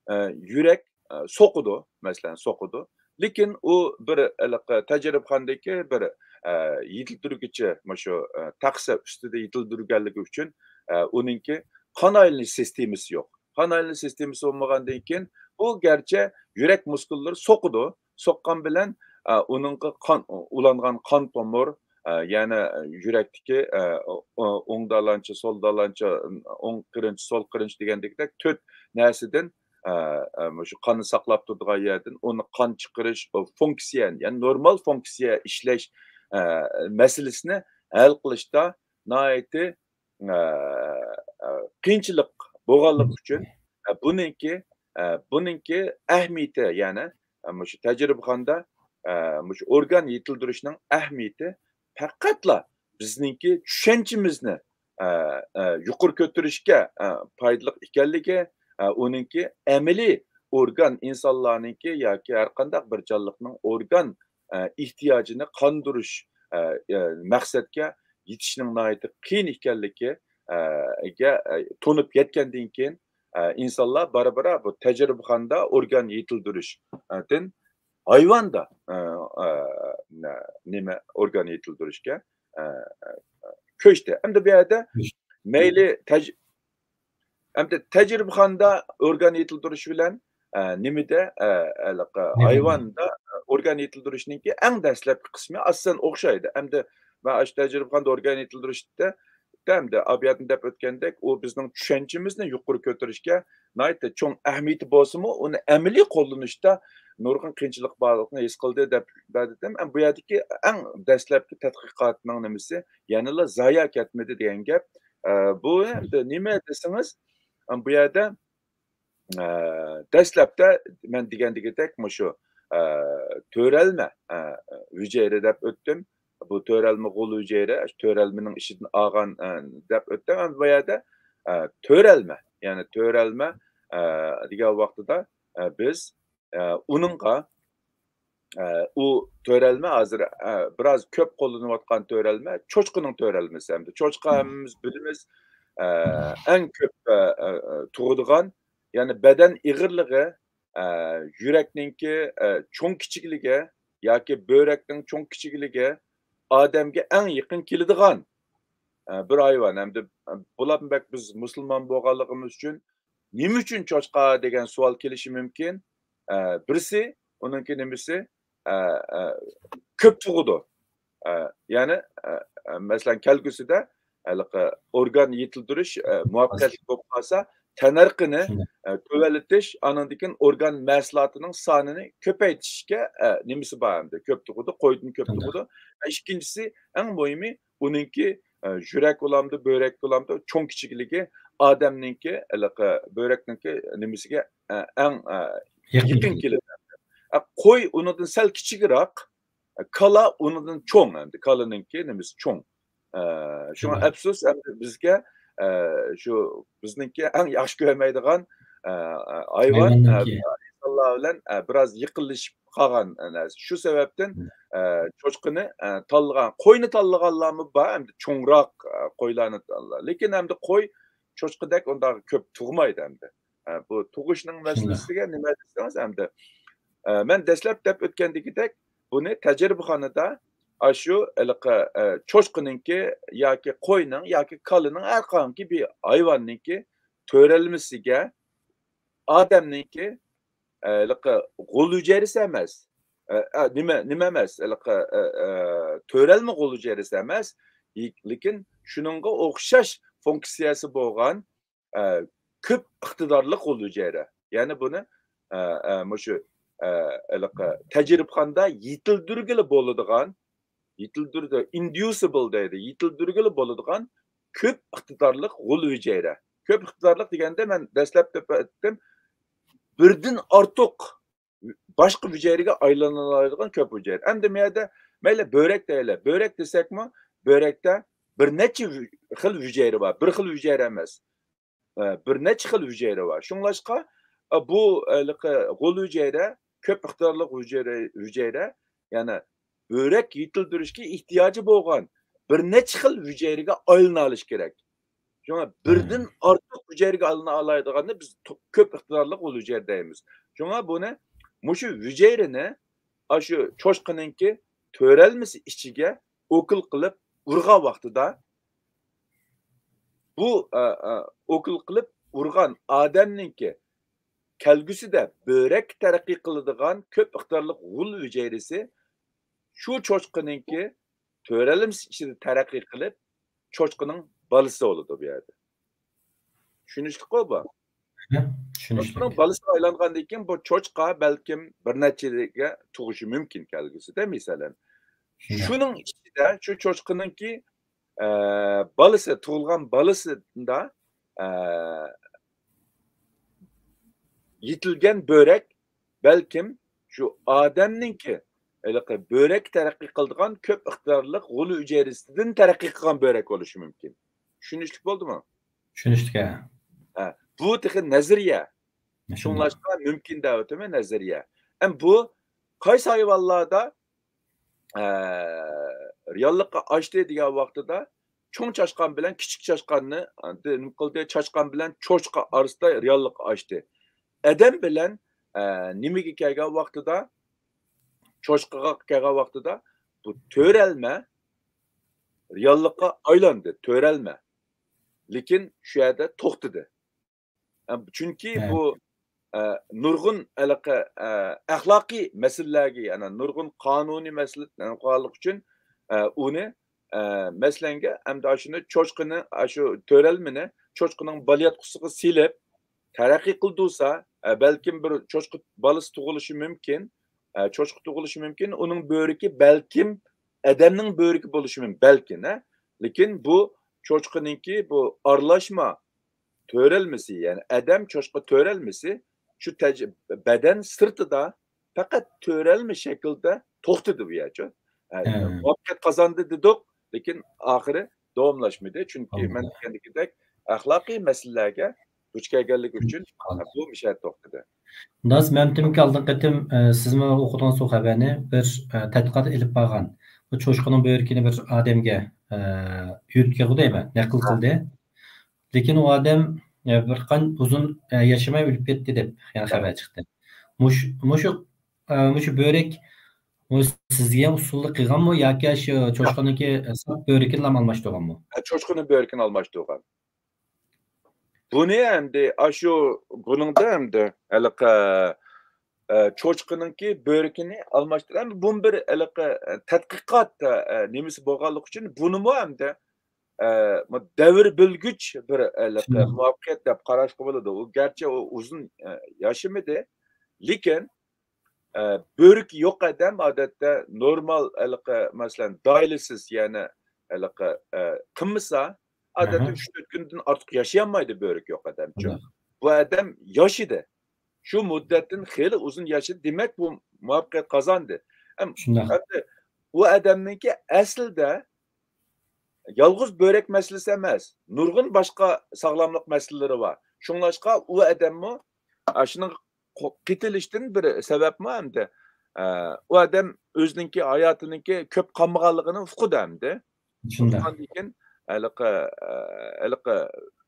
ئە، يۈرەك، ئە، سوقىدۇ، مەسىلەن، سوقىدۇ. لېكىن ئۇ بىر ھېلىقى تەجرىبىخانىدىكى بىر، ئە، يېتىلدۈرگۈچى، مۇشۇ، ئە، تەخسە ئۈستىدە يېتىلدۈرگەنلىكى ئۈچۈن، ئە، ئۇنىڭكى قان ئايلىنىش سىستېمىسى يوق. قان ئايلىنىش سىستېمىسى بولمىغاندىن كېيىن، بۇ گەرچە يۈرەك مۇسكۇللىرى سوقىدۇ، سوققان بىلەن، ئە، ئۇنىڭغا قان، ئۇلانغان قان تومۇر، ئە، يەنە يۈرەكتىكى، ئە، ئو-، ئوڭ دالانچا، سول دالانچا، ئوڭ قېرىنچا، سول قېرىنچا دېگەندەك تۆت نەرسىدىن، ئە، ئە، مۇشۇ قاننى ساقلاپ تۇرىدىغان يەردىن ئۇنى قان چىقىرىش، ئۇ فۇنكسىيە، يەنى نورمال فۇنكسىيە ئىشلەش، ئە، مەسىلىسىنى ھەل قىلىشتا ناھايىتى، ئە، ئە، قىيىنچىلىق بولغانلىقى ئۈچۈن، ئە، بۇنىڭكى، ئە، بۇنىڭكى ئەھمىيىتى، يەنى، ئە، مۇشۇ تەجرىبىخانىدا، ئە، مۇشۇ ئورگان يېتىلدۈرۈشنىڭ ئەھمىيىتى پەقەتلا بىزنىڭكى چۈشەنچىمىزنى، ئە، ئە، يۇقىرى كۆتۈرۈشكە، ئە، پايدىلىق ئىكەنلىكى، ئە، ئۇنىڭكى ئەمەلىي ئورگان، ئىنسانلارنىڭكى ياكى ھەر قانداق بىر جانلىقنىڭ ئورگان، ئە، ئېھتىياجىنى قاندۇرۇش، ئە، ئە، مەقسەتكە يېتىشنىڭ ناھايىتى قىيىن ئىكەنلىكى، ئە، گە، ئە، تونۇپ يەتكەندىن كېيىن، ئە، ئىنسانلار بارا-بارا بۇ تەجرىبىخانىدا ئورگان يېتىلدۈرۈشتىن ھايۋاندا، ئە، ئە، نە-، نېمە، ئورگان يېتىلدۈرۈشكە، ئە، ئە، كۆچتى. ئەمدى بۇ يەردە مەيلى تەج-، ئەمدى تەجرىبىخانىدا ئورگان يېتىلدۈرۈش بىلەن، ئە، نېمىدە، ئە، ھېلىقى ھايۋاندا، ئە، ئورگان يېتىلدۈرۈشنىڭكى ئەڭ دەسلەپكى قىسمى ئاساسەن ئوخشايدۇ. ئەمدى مەن ئاشۇ تەجرىبىخانىدا ئورگان يېتىلدۈرۈشتە، ئەمدى ئابىياتنى دەپ ئۆتكەندەك، ئۇ بىزنىڭ چۈشەنچىمىزنى يۇقىرى كۆتۈرۈشكە ناھايىتى چوڭ ئەھمىيىتى بولسىمۇ، ئۇنى ئەمەلىي قوللىنىشتا نۇرغۇن قىيىنچىلىق بارلىقىنى ھېس قىلدى دەپ بەردىم. ئە، بۇ يەردىكى ئەڭ دەسلەپكى تەتقىقاتنىڭ نېمىسى يەنىلا زايا كەتمىدى دېگەن گەپ. ئە، بۇ ئەمدى نېمە دېسىڭىز، ئە، بۇ يەردە، ئە، دەسلەپتە مەن دېگەندىكىدەك مۇشۇ، ئە، تۆرەلمە، ئە، ھۈجەيرە دەپ ئۆتتۈم. بۇ تۆرەلمە غول ھۈجەيرە، تۆرەلمىنىڭ ئىچىدىن ئالغان، ئە، دەپ ئۆتتۈم. ئەمدى بۇ يەردە، ئە، تۆرەلمە، يەنى تۆرەلمە، ئە، دېگەن ۋاقتىدا، ئە، بىز، ئە، ئۇنىڭغا، ئە، ئۇ تۆرەلمە ھازىر، ئە، بىراز كۆپ قوللىنىۋاتقان تۆرەلمە، چوشقىنىڭ تۆرەلمىسى ئەمدى. چوشقا ھەممىمىز بىلىمىز، ئە، ئەڭ كۆپ، ئە، ئە، ئە، تۇغىدىغان، يەنى بەدەن ئېغىرلىقى، ئە، يۈرەكنىڭكى، ئە، چوڭ كىچىكلىكى ياكى بۆرەكنىڭ چوڭ كىچىكلىكى ئادەمگە ئەڭ يېقىن كېلىدىغان، ئە، بىر ھايۋان. ئەمدى، ئە، بۇلارمۇ بەك بىز مۇسۇلمان بولغانلىقىمىز ئۈچۈن نېمە ئۈچۈن چوشقا دېگەن سوئال كېلىشى مۇمكىن. ئە، بىرسى، ئۇنىڭكى نېمىسى، ئە، ئە، كۆپ تۇغىدۇ. ئە، يەنى، ئە، ئە، مەسىلەن، كەلگۈسىدە ھېلىقى ئورگان يېتىلدۈرۈش، ئە، مۇۋەپپەقىيەتلىك بولۇپ قالسا، تەننەرخىنى، ئە، تۆۋەنلىتىش، ئانىڭدىن كېيىن ئورگان مەھسۇلاتىنىڭ سانىنى كۆپەيتىشكە، ئە، نېمىسى بار ئەمدى، كۆپ تۇغىدۇ، قويدىن كۆپ تۇغىدۇ. ئە، ئىككىنچىسى، ئەڭ مۇھىمى، ئۇنىڭكى، ئە، يۈرەك بولامدۇ، بۆرەك بولامدۇ، چوڭ كىچىكلىكى ئادەمنىڭكى، ھېلىقى بۆرەكنىڭكى نېمىسىگە، ئە، ئەڭ، ئە، يېقىن يېقىن كېلىدۇ. كېلىدۇ. ئە، قوي ئۇنىڭدىن سەل كىچىكراق، كالا ئۇنىڭدىن چوڭ ئەمدى. كالىنىڭكى نېمىسى چوڭ. ئە، شۇڭا ئەپسۇس، ئەمدى بىزگە، ئە، شۇ بىزنىڭكى ئەڭ ياخشى كۆرمەيدىغان، ئە، ئە، ھايۋان، ئە، ھايۋاننىڭكى. ئىنسانلار بىلەن، ئە، بىراز يېقىنلىشىپ قالغان، ئە، نەرسە. شۇ سەۋەبتىن، ئە، چوشقىنى، ئە، تاللىغان، قوينى تاللىغانلارمۇ بار، ئەمدى چوڭراق، ئە، قويلارنى تاللا-، لېكىن ئەمدى قوي چوشقىدەك ئۇنداق كۆپ تۇغمايدۇ ئەمدى. ئە، بۇ تۇغۇشنىڭ مەسىلىسىگە نېمە دېسىڭىز ئەمدى، ئە، مەن دەسلەپ دەپ ئۆتكەندىكىدەك، بۇنى تەجرىبىخانىدا ئاشۇ ھېلىقى، ئە، چوشقىنىڭكى ياكى قوينىڭ ياكى كالىنىڭ، ھەر قانداق بىر ھايۋاننىڭكى تۆرەلمىسىگە ئادەمنىڭكى، ئە، ھېلىقى غول ھۈجەيرىسى ئەمەس، ئە، ئە، نېمە، نېمە ئەمەس، ھېلىقى، ئە، ئە، تۆرەلمە غول ھۈجەيرىسى ئەمەس، لېكىن شۇنىڭغا ئوخشاش فۇنكسىيەسى بولغان، ئە، كۆپ ئىقتىدارلىق غول ھۈجەيرە. يەنى بۇنى، ئە، ئە، مۇشۇ، ئە، ھېلىقى تەجرىبىخانىدا يېتىلدۈرگىلى بولىدىغان، يېتىلدۈرىدۇ، inducible دەيدۇ، يېتىلدۈرگىلى بولىدىغان كۆپ ئىقتىدارلىق غول ھۈجەيرە. كۆپ ئىقتىدارلىق دېگەندە مەن دەسلەپتە ئېيتتىم، بىردىن ئارتۇق باشقا ھۈجەيرىگە ئايلىنالايدىغان كۆپ ھۈجەيرە. ئەمدى مۇ يەردە مەيلى بۆرەك دەيلى. بۆرەك دېسەكمۇ، بۆرەكتە بىر نەچچە ھۈ-، خىل ھۈجەيرە بار. بىر خىل ھۈجەيرە ئەمەس. ئە، بىر نەچچە خىل ھۈجەيرە بار. شۇڭلاشقا، ئە، بۇ، ھېلىقى غول ھۈجەيرە، كۆپ ئىقتىدارلىق ھۈجەيرە، ھۈجەيرە، يەنى بۆرەك يېتىلدۈرۈشكە ئېھتىياجى بولغان بىر نەچچە خىل ھۈجەيرىگە ئايلىنالىشى كېرەك. شۇڭا بىردىن ئارتۇق ھۈجەيرىگە ئايلىنالايدىغاننى بىز تو-، كۆپ ئىقتىدارلىق غول ھۈجەيرە دەيمىز. شۇڭا بۇنى، مۇشۇ ھۈجەيرىنى ئاشۇ چوشقىنىڭكى تۆرەلمىسى ئىچىگە ئوكۇل قىلىپ ئۇرغان ۋاقتىدا، بۇ، ئە، ئە، ئوكۇل قىلىپ ئۇرغان ئادەمنىڭكى كەلگۈسىدە بۆرەك تەرەققىي قىلىدىغان كۆپ ئىقتىدارلىق غول ھۈجەيرىسى شۇ چوشقىنىڭكى تۆرەلمىسى ئىچىدە تەرەققىي قىلىپ، چوشقىنىڭ بالىسى بولىدۇ بۇ يەردە. چۈشىنىشلىكقۇ بۇ؟ ھە، چوشقىنىڭ چۈشىنىشلىك. بالىسىغا ئايلانغاندىن كېيىن بۇ چوشقا بەلكىم بىر نەچچىگە تۇغۇشى مۇمكىن كەلگۈسىدە، مەسىلەن. شۇنداق. شۇنىڭ ئىچىدە شۇ چوشقىنىڭكى، ئە، بالىسى، تۇغۇلغان بالىسىدا، ئە، يېتىلگەن بۆرەك بەلكىم شۇ ئادەمنىڭكى ھېلىقى بۆرەك تەرەققىي قىلىدىغان كۆپ ئىقتىدارلىق غول ھۈجەيرىسىدىن تەرەققىي قىلغان بۆرەك بولۇشى مۇمكىن. چۈشىنىشلىك بولدىمۇ؟ چۈشىنىشلىك، ھە. ھە، بۇ تېخى نەزەرىيە. شۇڭلاشقا مۇمكىن دەۋاتىمەن، نەزەرىيە. ئەم بۇ قايسى ھايۋانلاردا، ئە، رېئاللىققا ئاشتى دېگەن ۋاقتىدا چوڭ چاشقان بىلەن كىچىك چاشقاننى، ئە، نېمە قىلدى؟ چاشقان بىلەن چوشقا ئارىسىدا رېئاللىققا ئاشتى. ئادەم بىلەن، ئە، نېمىگە كەلگەن ۋاقتىدا، چوشقىغا كەلگەن ۋاقتىدا بۇ تۆرەلمە رېئاللىققا ئايلاندى، تۆرەلمە. لېكىن شۇ يەردە توختىدى. ئە، چۈنكى ھە. بۇ، ئە، نۇرغۇن ھېلىقى، ئە، ئەخلاقىي مەسىلىلەرگە، يەنى نۇرغۇن قانۇنىي مەسىلە قالغانلىقى ئۈچۈن، ئە، ئۇنى، ئە، مەسىلەنگە، ئەمدى ئاشۇنى چوشقىنى، ئاشۇ تۆرەلمىنى چوشقىنىڭ بالىياتقۇسىغا سېلىپ، تەرەققىي قىلدۇرسا، ئە، بەلكىم بىر چوشقا بالىسى تۇغۇلۇشى مۇمكىن. ئە، چوشقا تۇغۇلۇشى مۇمكىن. ئۇنىڭ بۆرىكى بەلكىم ئادەمنىڭ بۆرىكى بولۇشى مۇمكىن، بەلكىم، ھە. لېكىن بۇ چوشقىنىڭكى بۇ ئارىلاشما تۆرەلمىسى، يەنى ئادەم چوشقا تۆرەلمىسى شۇ تەج-، بەدەن سىرتىدا پەقەت تۆرەلمە شەكلىدە توختىدى بۇ يەرچۇ. ھە، ھە. مۇۋەپپەقىيەت قازاندى دېدۇق، لېكىن ئاخىرى داۋاملاشمىدى. چۈنكى مەن دېگەندىكىدەك ئەخلاقىي مەسىلىلەرگە دۇچ كەلگەنلىكى ئۈچۈن، ھە، بۇ مۇشۇ يەردە توختىدى. ناز مەمتىمكى ئالدىنقى قېتىم، ئە، سىزمۇ ئوقۇدىڭىز ئۇ خەۋەرنى، بىر، ئە، تەتقىقات ئېلىپ بارغان. بۇ چوشقىنىڭ بۆرىكىنى بىر ئادەمگە، ئە، يۆتكىگۇ دەيمەن، نەقىل قىلدى. لېكىن ئۇ ئادەم، ئە، بىر قان-، ئۇزۇن، ئە، ياشىماي ئۆلۈپ كەتتى دەپ يەنە خەۋەر چىقتى. مۇش-، مۇشۇ، ئە، مۇشۇ بۆرەك، ئۇ سىزگە ئۇسسۇللۇق قىلغانمۇ ياكى شۇ چوشقىنىڭكى، ئە، ساپ بۆرىكىنىلا ئالماشتۇرغانمۇ؟ ئە، چوشقىنىڭ بۆرىكىنى ئالماشتۇرغان. بۇنى ئەمدى ئاشۇ بۇنىڭدا ئەمدى ھېلىقى، ئە، چوشقىنىڭكى بۆرىكىنى ئالماشتۇرۇپ، ئەمدى بۇمۇ بىر ھېلىقى، ئە، تەتقىقات، ئە، ئە، نېمىسى بولغانلىقى ئۈچۈن بۇنىمۇ ئەمدى، ئە، دەۋر بۆلگۈچ بىر ھېلىقى مۇۋەپپەقىيەت دەپ قاراشقا بولىدۇ. ئۇ گەرچە ئۇ ئۇزۇن، ئە، ياشىمىدى، لېكىن ئە، بۆرىكى يوق ئادەم ئادەتتە نورمال ھېلىقى، مەسىلەن، دايلىسىس، يەنى ھېلىقى، ئە، قىلمىسا، ئادەتتە ئۈچ تۆت كۈندىن ئارتۇق ياشىيالمايدۇ بۆرىكى يوق ئادەمچۇ. بۇ ئادەم ياشىدى. شۇ مۇددەتتىن خېلى ئۇزۇن ياشىدى. دېمەك، بۇ مۇۋەپپەقىيەت قازاندى. ھەم، ئەمدى ئۇ ئادەمنىڭكى ئەسلىدە يالغۇز بۆرەك مەسىلىسى ئەمەس، نۇرغۇن باشقا ساغلاملىق مەسىلىلىرى بار. شۇڭلاشقا ئۇ ئادەممۇ ئاشۇنىڭغا قو-، قېتىلىشتىن بىر سەۋەبمۇ ئەمدى، ئە، ئۇ ئادەم ئۆزىنىڭكى ھاياتىنىڭكى كۆپ قالمىغانلىقىنى ئۇقىدۇ ئەمدى. شۇنداق. ئۇققاندىن كېيىن ھېلىقى، ئە، ھېلىقى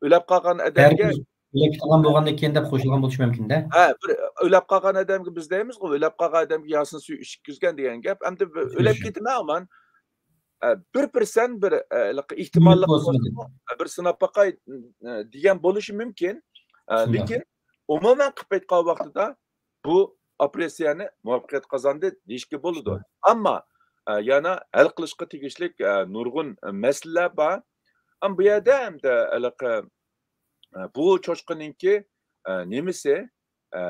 ئۆلەپ قالغان ئادەمگە بەرىبىر ئۆلۈپ كېتىدىغان بولغاندىن كېيىن دەپ قوشۇلغان بولۇشى مۇمكىن-دە. ھە، بىر ئۆلەپ قالغان ئادەمگە بىز دەيمىزغۇ، ئۆلەپ قالغان ئادەمگە ياسىن سۈيى ئىچكۈزگەن دېگەن گەپ. ئەمدى بىر ئۆلۈپ كېتىمەن ئامان، ئە، بىر پىرسەنت بىر، ئە، ھېلىقى ئېھتىماللىق بولسىمۇ، بىر سىناپ باقاي، ئە، دېگەن بولۇشى مۇمكىن. ئە، لېكىن ئومۇمەن قىلىپ ئېيتقان ۋاقتىدا بۇ ئوپېراتسىيەنى مۇۋەپپەقىيەت قازاندى دېيىشكە بولىدۇ. ئەمما، ئە، يەنە ھەل قىلىشقا تېگىشلىك، ئە، نۇرغۇن، ئە، مەسىلىلەر بار. ئەمما بۇ يەردە ئەمدى ھېلىقى، ئە، بۇ چوشقىنىڭكى، ئە، نېمىسى، ئە،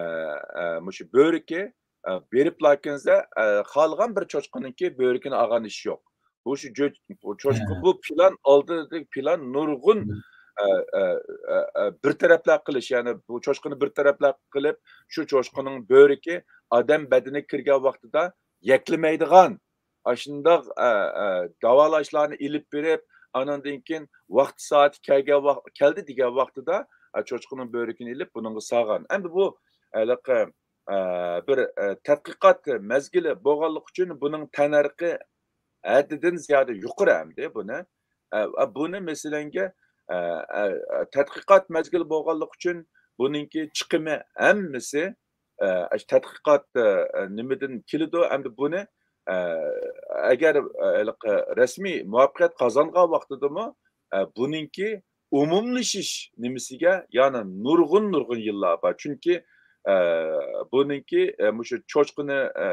ئە، مۇشۇ بۆرىكى، ئە، بېرىپلا كەلسە، ئە، خالىغان بىر چوشقىنىڭكى بۆرىكىنى ئالغان ئىش يوق. بۇ شۇ جۆ-، بۇ چوشقا، بۇ پىلان ئالدىدىكى پىلان نۇرغۇن، ئە، ئە، ئە، ئە، بىر تەرەپلەر قىلىش، يەنى بۇ چوشقىنى بىر تەرەپلەر قىلىپ، شۇ چوشقىنىڭ بۆرىكى ئادەم بەدىنىگە كىرگەن ۋاقتىدا يەكلىمەيدىغان، ئاشۇنداق، ئە، ئە، داۋالاشلارنى ئېلىپ بېرىپ، ئاناندىن كېيىن ۋاقتى سائىتى كەلگەن ۋاق-، كەلدى دېگەن ۋاقتىدا، ئە، چوشقىنىڭ بۆرىكىنى ئېلىپ بۇنىڭغا سالغان. ئەمدى بۇ ھېلىقى، ئە، بىر، ئە، تەتقىقات مەزگىلى بولغانلىقى ئۈچۈن بۇنىڭ تەننەرخى ھەددىدىن زىيادە يۇقىرى ئەمدى بۇنى. ئە، ئە، بۇنى مەسىلەنگە، ئە، ئە، ئە، تەتقىقات مەزگىلى بولغانلىقى ئۈچۈن بۇنىڭكى چىقىمى ھەممىسى، ئە، ئاشۇ تەتقىقات، ئە، ئە، نېمىدىن كېلىدۇ. ئەمدى بۇنى، ئە، ئەگەر، ئە، ھېلىقى رەسمىي مۇۋەپپەقىيەت قازانغان ۋاقتىدىمۇ، ئە، بۇنىڭكى ئومۇملىشىش نېمىسىگە يەنە نۇرغۇن، نۇرغۇن يىللار بار. چۈنكى، ئە، بۇنىڭكى، ئە، مۇشۇ چوشقىنى، ئە،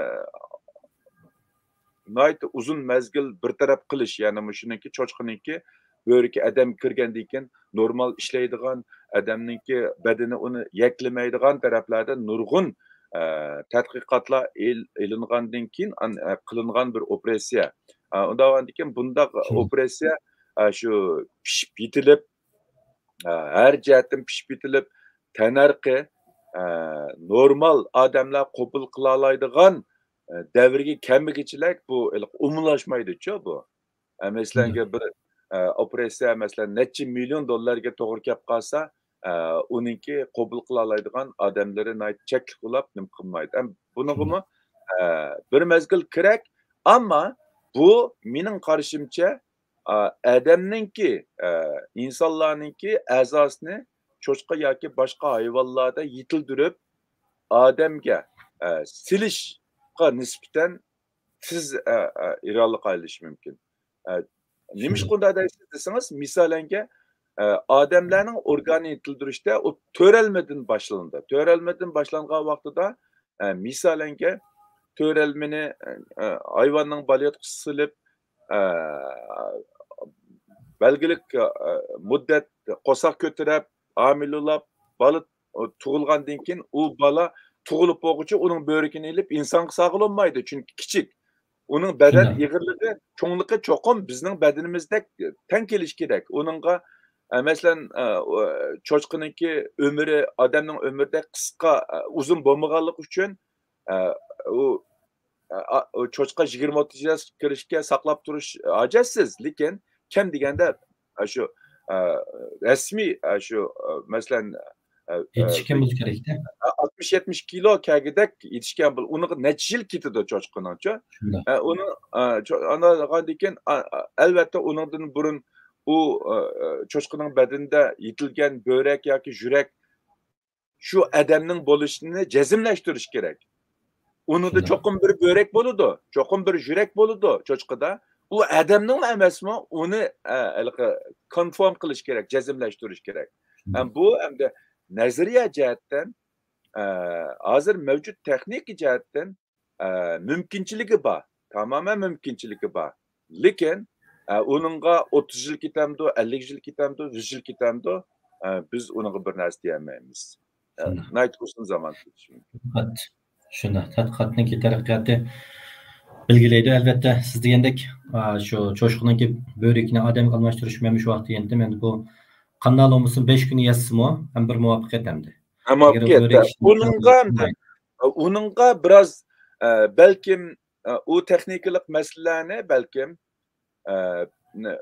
ناھايىتى ئۇزۇن مەزگىل بىر تەرەپ قىلىش، يەنى مۇشۇنىڭكى چوشقىنىڭكى بۆرىكى ئادەمگە كىرگەندىن كېيىن نورمال ئىشلەيدىغان، ئادەمنىڭكى بەدىنى ئۇنى يەكلىمەيدىغان تەرەپلەردە نۇرغۇن، ئە، تەتقىقاتلار ئېل-، ئېلىنغاندىن كېيىن ئان-، ئە، قىلىنغان بىر ئوپېراتسىيە. ئە، ئۇنداق بولغاندىن كېيىن بۇنداق ئوپېراتسىيە، ئە، شۇ پىشىپ يېتىلىپ، ئە، ھەر جەھەتتىن پىشىپ يېتىلىپ، تەننەرخى، ئە، نورمال ئادەملەر قوبۇل قىلالايدىغان، ئە، دەۋرگە كەلمىگۈچىلەك بۇ ھېلىقى ئومۇملاشمايدۇچۇ بۇ. ئە، مەسىلەنگە بىر، ئە، ئوپېراتسىيە، مەسىلەن، نەچچە مىليون دوللارغا توغرا كەپ قالسا، ئە، ئۇنىڭكى قوبۇل قىلالايدىغان ئادەملىرى ناھايىتى چەكلىك بولۇپ، نېمە قىلمايدۇ. ئەم، بۇنىڭغىمۇ، ئە، بىر مەزگىل كېرەك، ئەمما بۇ مېنىڭ قارىشىمچە، ئا، ئادەمنىڭكى، ئە، ئىنسانلارنىڭكى ئەزاسىنى چوشقا ياكى باشقا ھايۋانلاردا يېتىلدۈرۈپ، ئادەمگە، ئە، سېلىشقا نىسبەتەن تېز، ئە، ئە، رېئاللىققا ئايلىنىشى مۇمكىن. ئە، نېمىشقا ئۇنداق دەيسىز دېسىڭىز، مىسالەنگە، ئە، ئادەملەرنىڭ ئورگانىنى يېتىلدۈرۈشتە ئۇ تۆرەلمىدىن باشلىنىدۇ. تۆرەلمىدىن باشلانغان ۋاقتىدا، ئە، مىسالەنگە، تۆرەلمىنى، ئە، ئە، ھايۋاننىڭ بالىياتقۇسىغا سېلىپ، ئە، بەلگىلىك، ئە، مۇددەت قورساق كۆتۈرۈپ، ھامىلە بولاپ، بالا تۇغۇلغاندىن كېيىن ئۇ بالا تۇغۇلۇپ بولغۇچە ئۇنىڭ بۆرىكىنى ئېلىپ ئىنسانغا سالغىلى بولمايدۇ، چۈنكى كىچىك. ئۇنىڭ بەدەن ئېغىرلىقى، چوڭلۇقى چوقۇم بىزنىڭ بەدىنىمىزدەك تەڭ كېلىشى كېرەك. ئۇنىڭغا، ئە، مەسىلەن، ئە، ئۇ، چوشقىنىڭكى ئۆمرى ئادەمنىڭ ئۆمرىدەك قىسقا، ئە، ئۇزۇن بولمىغانلىقى ئۈچۈن، ئە، ئۇ، ئە، ئا، ئۇ چوشقا يىگىرمە ئوتتۇز ياش كىرىشكە ساقلاپ تۇرۇش ھاجەتسىز، لېكىن كەم دېگەندە، ئە، شۇ، ئە، رەسمىي، ئە، شۇ، ئە، مەسىلەن، ئە، ئە، يېتىشكەن بولسا كېرەكتە. ئە، ئاتمىش يەتمىش كىلو كەلگۈدەك يېتىشكەن بول-، ئۇنىڭغا نەچچە يىل كېتىدۇ چوشقىنىڭچۇ. شۇنداق. ئە، ئۇنىڭ، ئە، چو-، ئاندىن كېيىن، ئا-، ئا-، ئەلۋەتتە، ئۇنىڭدىن بۇرۇن ئۇ، ئە، ئە، چوشقىنىڭ بەدىنىدە يېتىلگەن بۆرەك ياكى يۈرەك شۇ ئادەمنىڭ بولۇشىنى جەزملەشتۈرۈش كېرەك. ئۇنىڭدا شۇنداق. چوقۇم بىر بۆرەك بولىدۇ، چوقۇم بىر يۈرەك بولىدۇ چوشقىدا. ئۇ ئادەمنىڭمۇ ئەمەسمۇ، ئۇنى، ئە، ھېلىقى كونفىرم قىلىش كېرەك، جەزملەشتۈرۈش كېرەك. شۇنداق. ھەم بۇ ئەمدى نەزەرىيە جەھەتتىن، ئە، ھازىر مەۋجۇت تېخنىكا جەھەتتىن، ئە، مۇمكىنچىلىكى بار، تامامەن مۇمكىنچىلىكى بار. لېكىن، ئە، ئۇنىڭغا ئوتتۇز يىل كېتەمدۇ، ئەللىك يىل كېتەمدۇ، يۈز يىل كېتەمدۇ، ئە، بىز ئۇنىڭغا بىر نەرسە دېيەلمەيمىز. ئە، شۇنداق. ناھايىتى ئۇزۇن زامان كېتىشى مۇمكىن. تەتقىقات. شۇنداق. تەتقىقاتنىڭكى تەرەققىياتى بىلگىلەيدۇ، ئەلۋەتتە. سىز دېگەندەك، ئا، شۇ چوشقىنىڭكى بۆرىكىنى ئادەمگە ئالماشتۇرۇش مەن مۇشۇ ۋاقىتتا يەنتىم. ئەمدى بۇ قانداق بولمىسۇن، بەش كۈنى ياتسىمۇ، ھەم بىر مۇۋەپپەقىيەت ئەمدى. ھە، مۇۋەپپەقىيەت. ئۇنىڭغا ئەمدى، ئۇنىڭغا بىراز، ئە، بەلكىم، ئە، ئۇ تېخنىكىلىق مەسىلىلەرنى بەلكىم، ئە، نە-،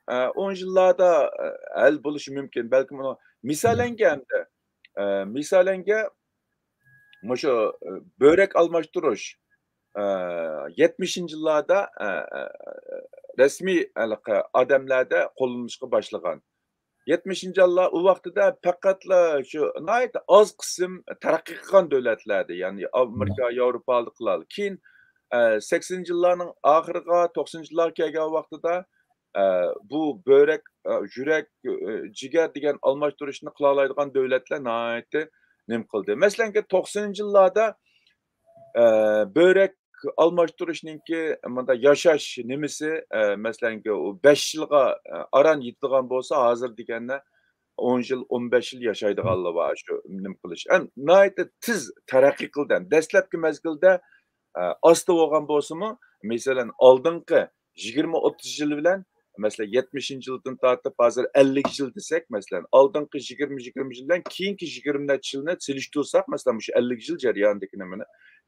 ئە، ئون يىللاردا، ئە، ھەل بولۇشى مۇمكىن. بەلكىم ئۇنىڭ مىسالەنگە ئەمدى، ئە، مىسالەنگە مۇشۇ، ئە، بۆرەك ئالماشتۇرۇش، ئە، يەتمىشىنچى يىللاردا، ئە، ئە، رەسمىي ھېلىقى ئادەملەردە قوللىنىشقا باشلىغان. يەتمىشىنچى يىللار ئۇ ۋاقتىدا پەقەتلا شۇ ناھايىتى ئاز قىسىم تەرەققىي قىلغان دۆلەتلەردە، يەنى ئامېرىكا، ياۋروپادا قىلالىدى. كېيىن، ئە، سەكسىنىنچى يىللارنىڭ ئاخىرىغا، توقسىنىنچى يىللارغا كەلگەن ۋاقتىدا، ئە، بۇ بۆرەك، ئە، يۈرەك، ئە، جىگەر دېگەن ئالماشتۇرۇشنى قىلالايدىغان دۆلەتلەر ناھايىتى نېمە قىلدى. مەسىلەنكى، توقسىنىنچى يىللاردا، ئە، بۆرەك ئالماشتۇرۇشنىڭكى مۇنداق ياشاش نېمىسى، ئە، مەسىلەنكى، ئۇ بەش يىلغا، ئە، ئاران يېتىدىغان بولسا، ھازىر دېگەندە ئون يىل، ئون بەش يىل ياشايدىغانلار بار، شۇ نېمە قىلىش. ئەم، ناھايىتى تېز تەرەققىي قىلدى. دەسلەپكى مەزگىلدە، ئە، ئاستا بولغان بولسىمۇ، مەسىلەن، ئالدىنقى يىگىرمە، ئوتتۇز يىل بىلەن، مەسىلەن، يەتمىشىنچى يىلدىن تارتىپ ھازىر ئەللىك يىل دېسەك، مەسىلەن، ئالدىنقى يىگىرمە، يىگىرمە يىل بىلەن كېيىنكى يىگىرمە نەچچە يىلنى سېلىشتۇرساق، مەسىلەن، مۇشۇ ئەللىك يىل جەريانىدىكى نېمىنى،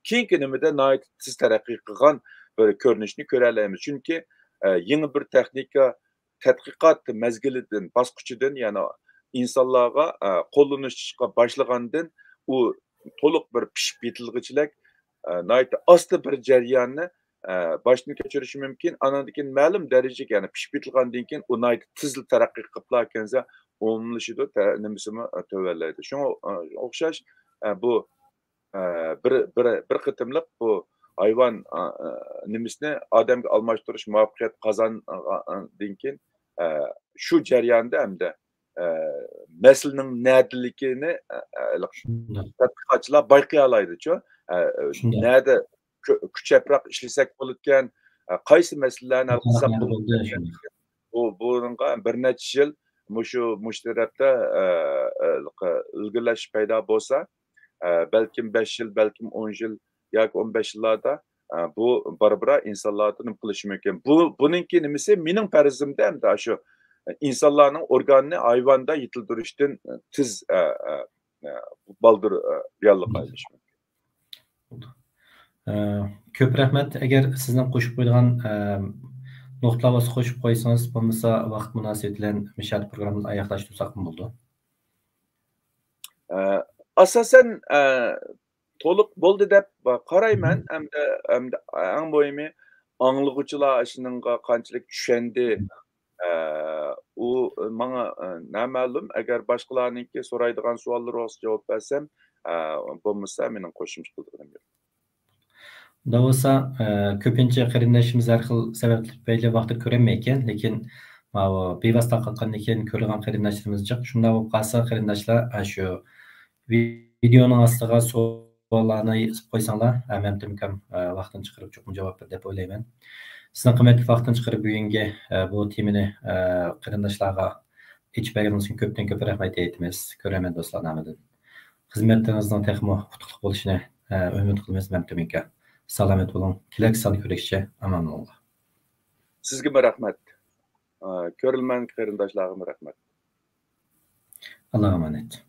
كېيىنكى نېمىدە ناھايىتى تېز تەرەققىي قىلغان بىر كۆرۈنۈشنى كۆرەلەيمىز. چۈنكى، ئە، يېڭى بىر تېخنىكا تەتقىقات مەزگىلىدىن، باسقۇچىدىن، يەنى ئىنسانلارغا، ئە، قوللىنىشقا باشلىغاندىن ئۇ تولۇق بىر پىشىپ يېتىلگۈچىلىك، ئە، ناھايىتى ئاستا بىر جەرياننى، ئە، باشتىن كەچۈرۈشى مۇمكىن. ئاناندىن كېيىن مەلۇم دەرىجىگە، يەنى پىشىپ يېتىلغاندىن كېيىن ئۇ ناھايىتى تېزلا تەرەققىي قىلىپلا كەلسە، ئومۇملىشىدۇ، تە-، نېمىسىمۇ، ئە، تۆۋەنلەيدۇ. شۇڭا، ئە، ئوخشاش، ئە، بۇ، ئە، بىر، بىر، بىر قېتىملىق بۇ ھايۋان، ئە، ئە، نېمىسىنى ئادەمگە ئالماشتۇرۇش مۇۋەپپەقىيەت قازان-، ئە، ئە، دىن كېيىن، ئە، شۇ جەرياندا ھەمدە، ئە، مەسىلىنىڭ نەدىلىكىنى، ئە، ئە، شۇنداق. تەتقىقاتچىلار بايقىيالايدىچۇ. ئە، ئە، شۇنداق. نەدە كۆ-، كۈچەپرەك ئىشلىسەك بولىدىكەن، ئە، قايسى مەسىلىلەرنى ھەل قىلساق بولىدىكەن؟ بۇ، بۇنىڭغا بىر نەچچە يىل مۇشۇ، مۇشۇ تەرەپتە، ئە، ئە، ئىلگىرىلەش پەيدا بولسا، ئە، بەلكىم بەش يىل، بەلكىم ئون يىل ياكى ئون بەش يىللاردا، ئە، بۇ بارا-بارا ئىنسانلاردا نېمە قىلىشى مۇمكىن. بۇ، بۇنىڭكى نېمىسى؟ مېنىڭ پەرىزىمدە ئەمدى شۇ ئىنسانلارنىڭ ئورگانىنى ھايۋاندا يېتىلدۈرۈشتىن تېز، ئە، ئە، ئە، بالدۇر، ئە، رېئاللىققا ئايلىنىشى مۇمكىن. بولدى. ئە، كۆپ رەھمەت. ئەگەر سىزنىڭ قوشۇپ قويىدىغان، ئە، نۇقتىلار بولسا قوشۇپ قويسىڭىز، بولمىسا ۋاقىت مۇناسىۋىتى بىلەن مۇشۇ يەردە پروگراممىنى ئاياغلاشتۇرساقمۇ بولىدۇ. ئە، ئاساسەن، ئە، تولۇق بولدى دەپ قارايمەن. مم. ئەمدى، ئەمدى ئەڭ مۇھىمى ئاڭلىغۇچىلار ئاشۇنىڭغا قانچىلىك چۈشەندى. ئە، ئۇ ماڭا، ئە، نامەلۇم. ئەگەر باشقىلارنىڭكى سورايدىغان سوئاللىرى بولسا جاۋاب بەرسەم، ئە، بولمىسا مېنىڭ قوشۇمچە قىلىدىغىنىم يوق. ئۇنداق بولسا، ئە، كۆپىنچە قېرىنداشلىرىمىز ھەر خىل سەۋەب تۈپەيلى ۋاقتىدا كۆرەلمەيدىكەن، لېكىن ماۋۇ بىۋاسىتە تارقاتقاندىن كېيىن كۆرىدىغان قېرىنداشلىرىمىز جىق. شۇنداق بولۇپ قالسا، قېرىنداشلار، ئە، شۇ ۋىدېئونىڭ ئاستىغا سوئاللارنى يېزىپ قويساڭلار، ئە، مەمتىم ئاكام، ئە، ۋاقتىنى چىقىرىپ چوقۇم جاۋاب بېرىدۇ دەپ ئويلايمەن. سىزنىڭ قىممەتلىك ۋاقتىنى چىقىرىپ بۈگۈنكى، ئە، بۇ تېمىنى، ئە، قېرىنداشلارغا ئېچىپ بەرگىنىڭىز ئۈچۈن كۆپتىن كۆپ رەھمەت ئېيتىمىز كۆرەرمەن دوستلار نامىدىن. خىزمەتلىرىڭىزنىڭ تېخىمۇ ئۇتۇقلۇق بولۇشىنى، ئە، ئۈمىد قىلىمىز مەمتىم ئاكا. سالامەت بولۇڭ. كېلەر سان كۆرۈشكىچە ئامان بولۇڭلار. سىزگىمۇ رەھمەت. ئە، كۆرۈرمەن قېرىنداشلارغىمۇ رەھمەت. ئاللاغا ئامانەت.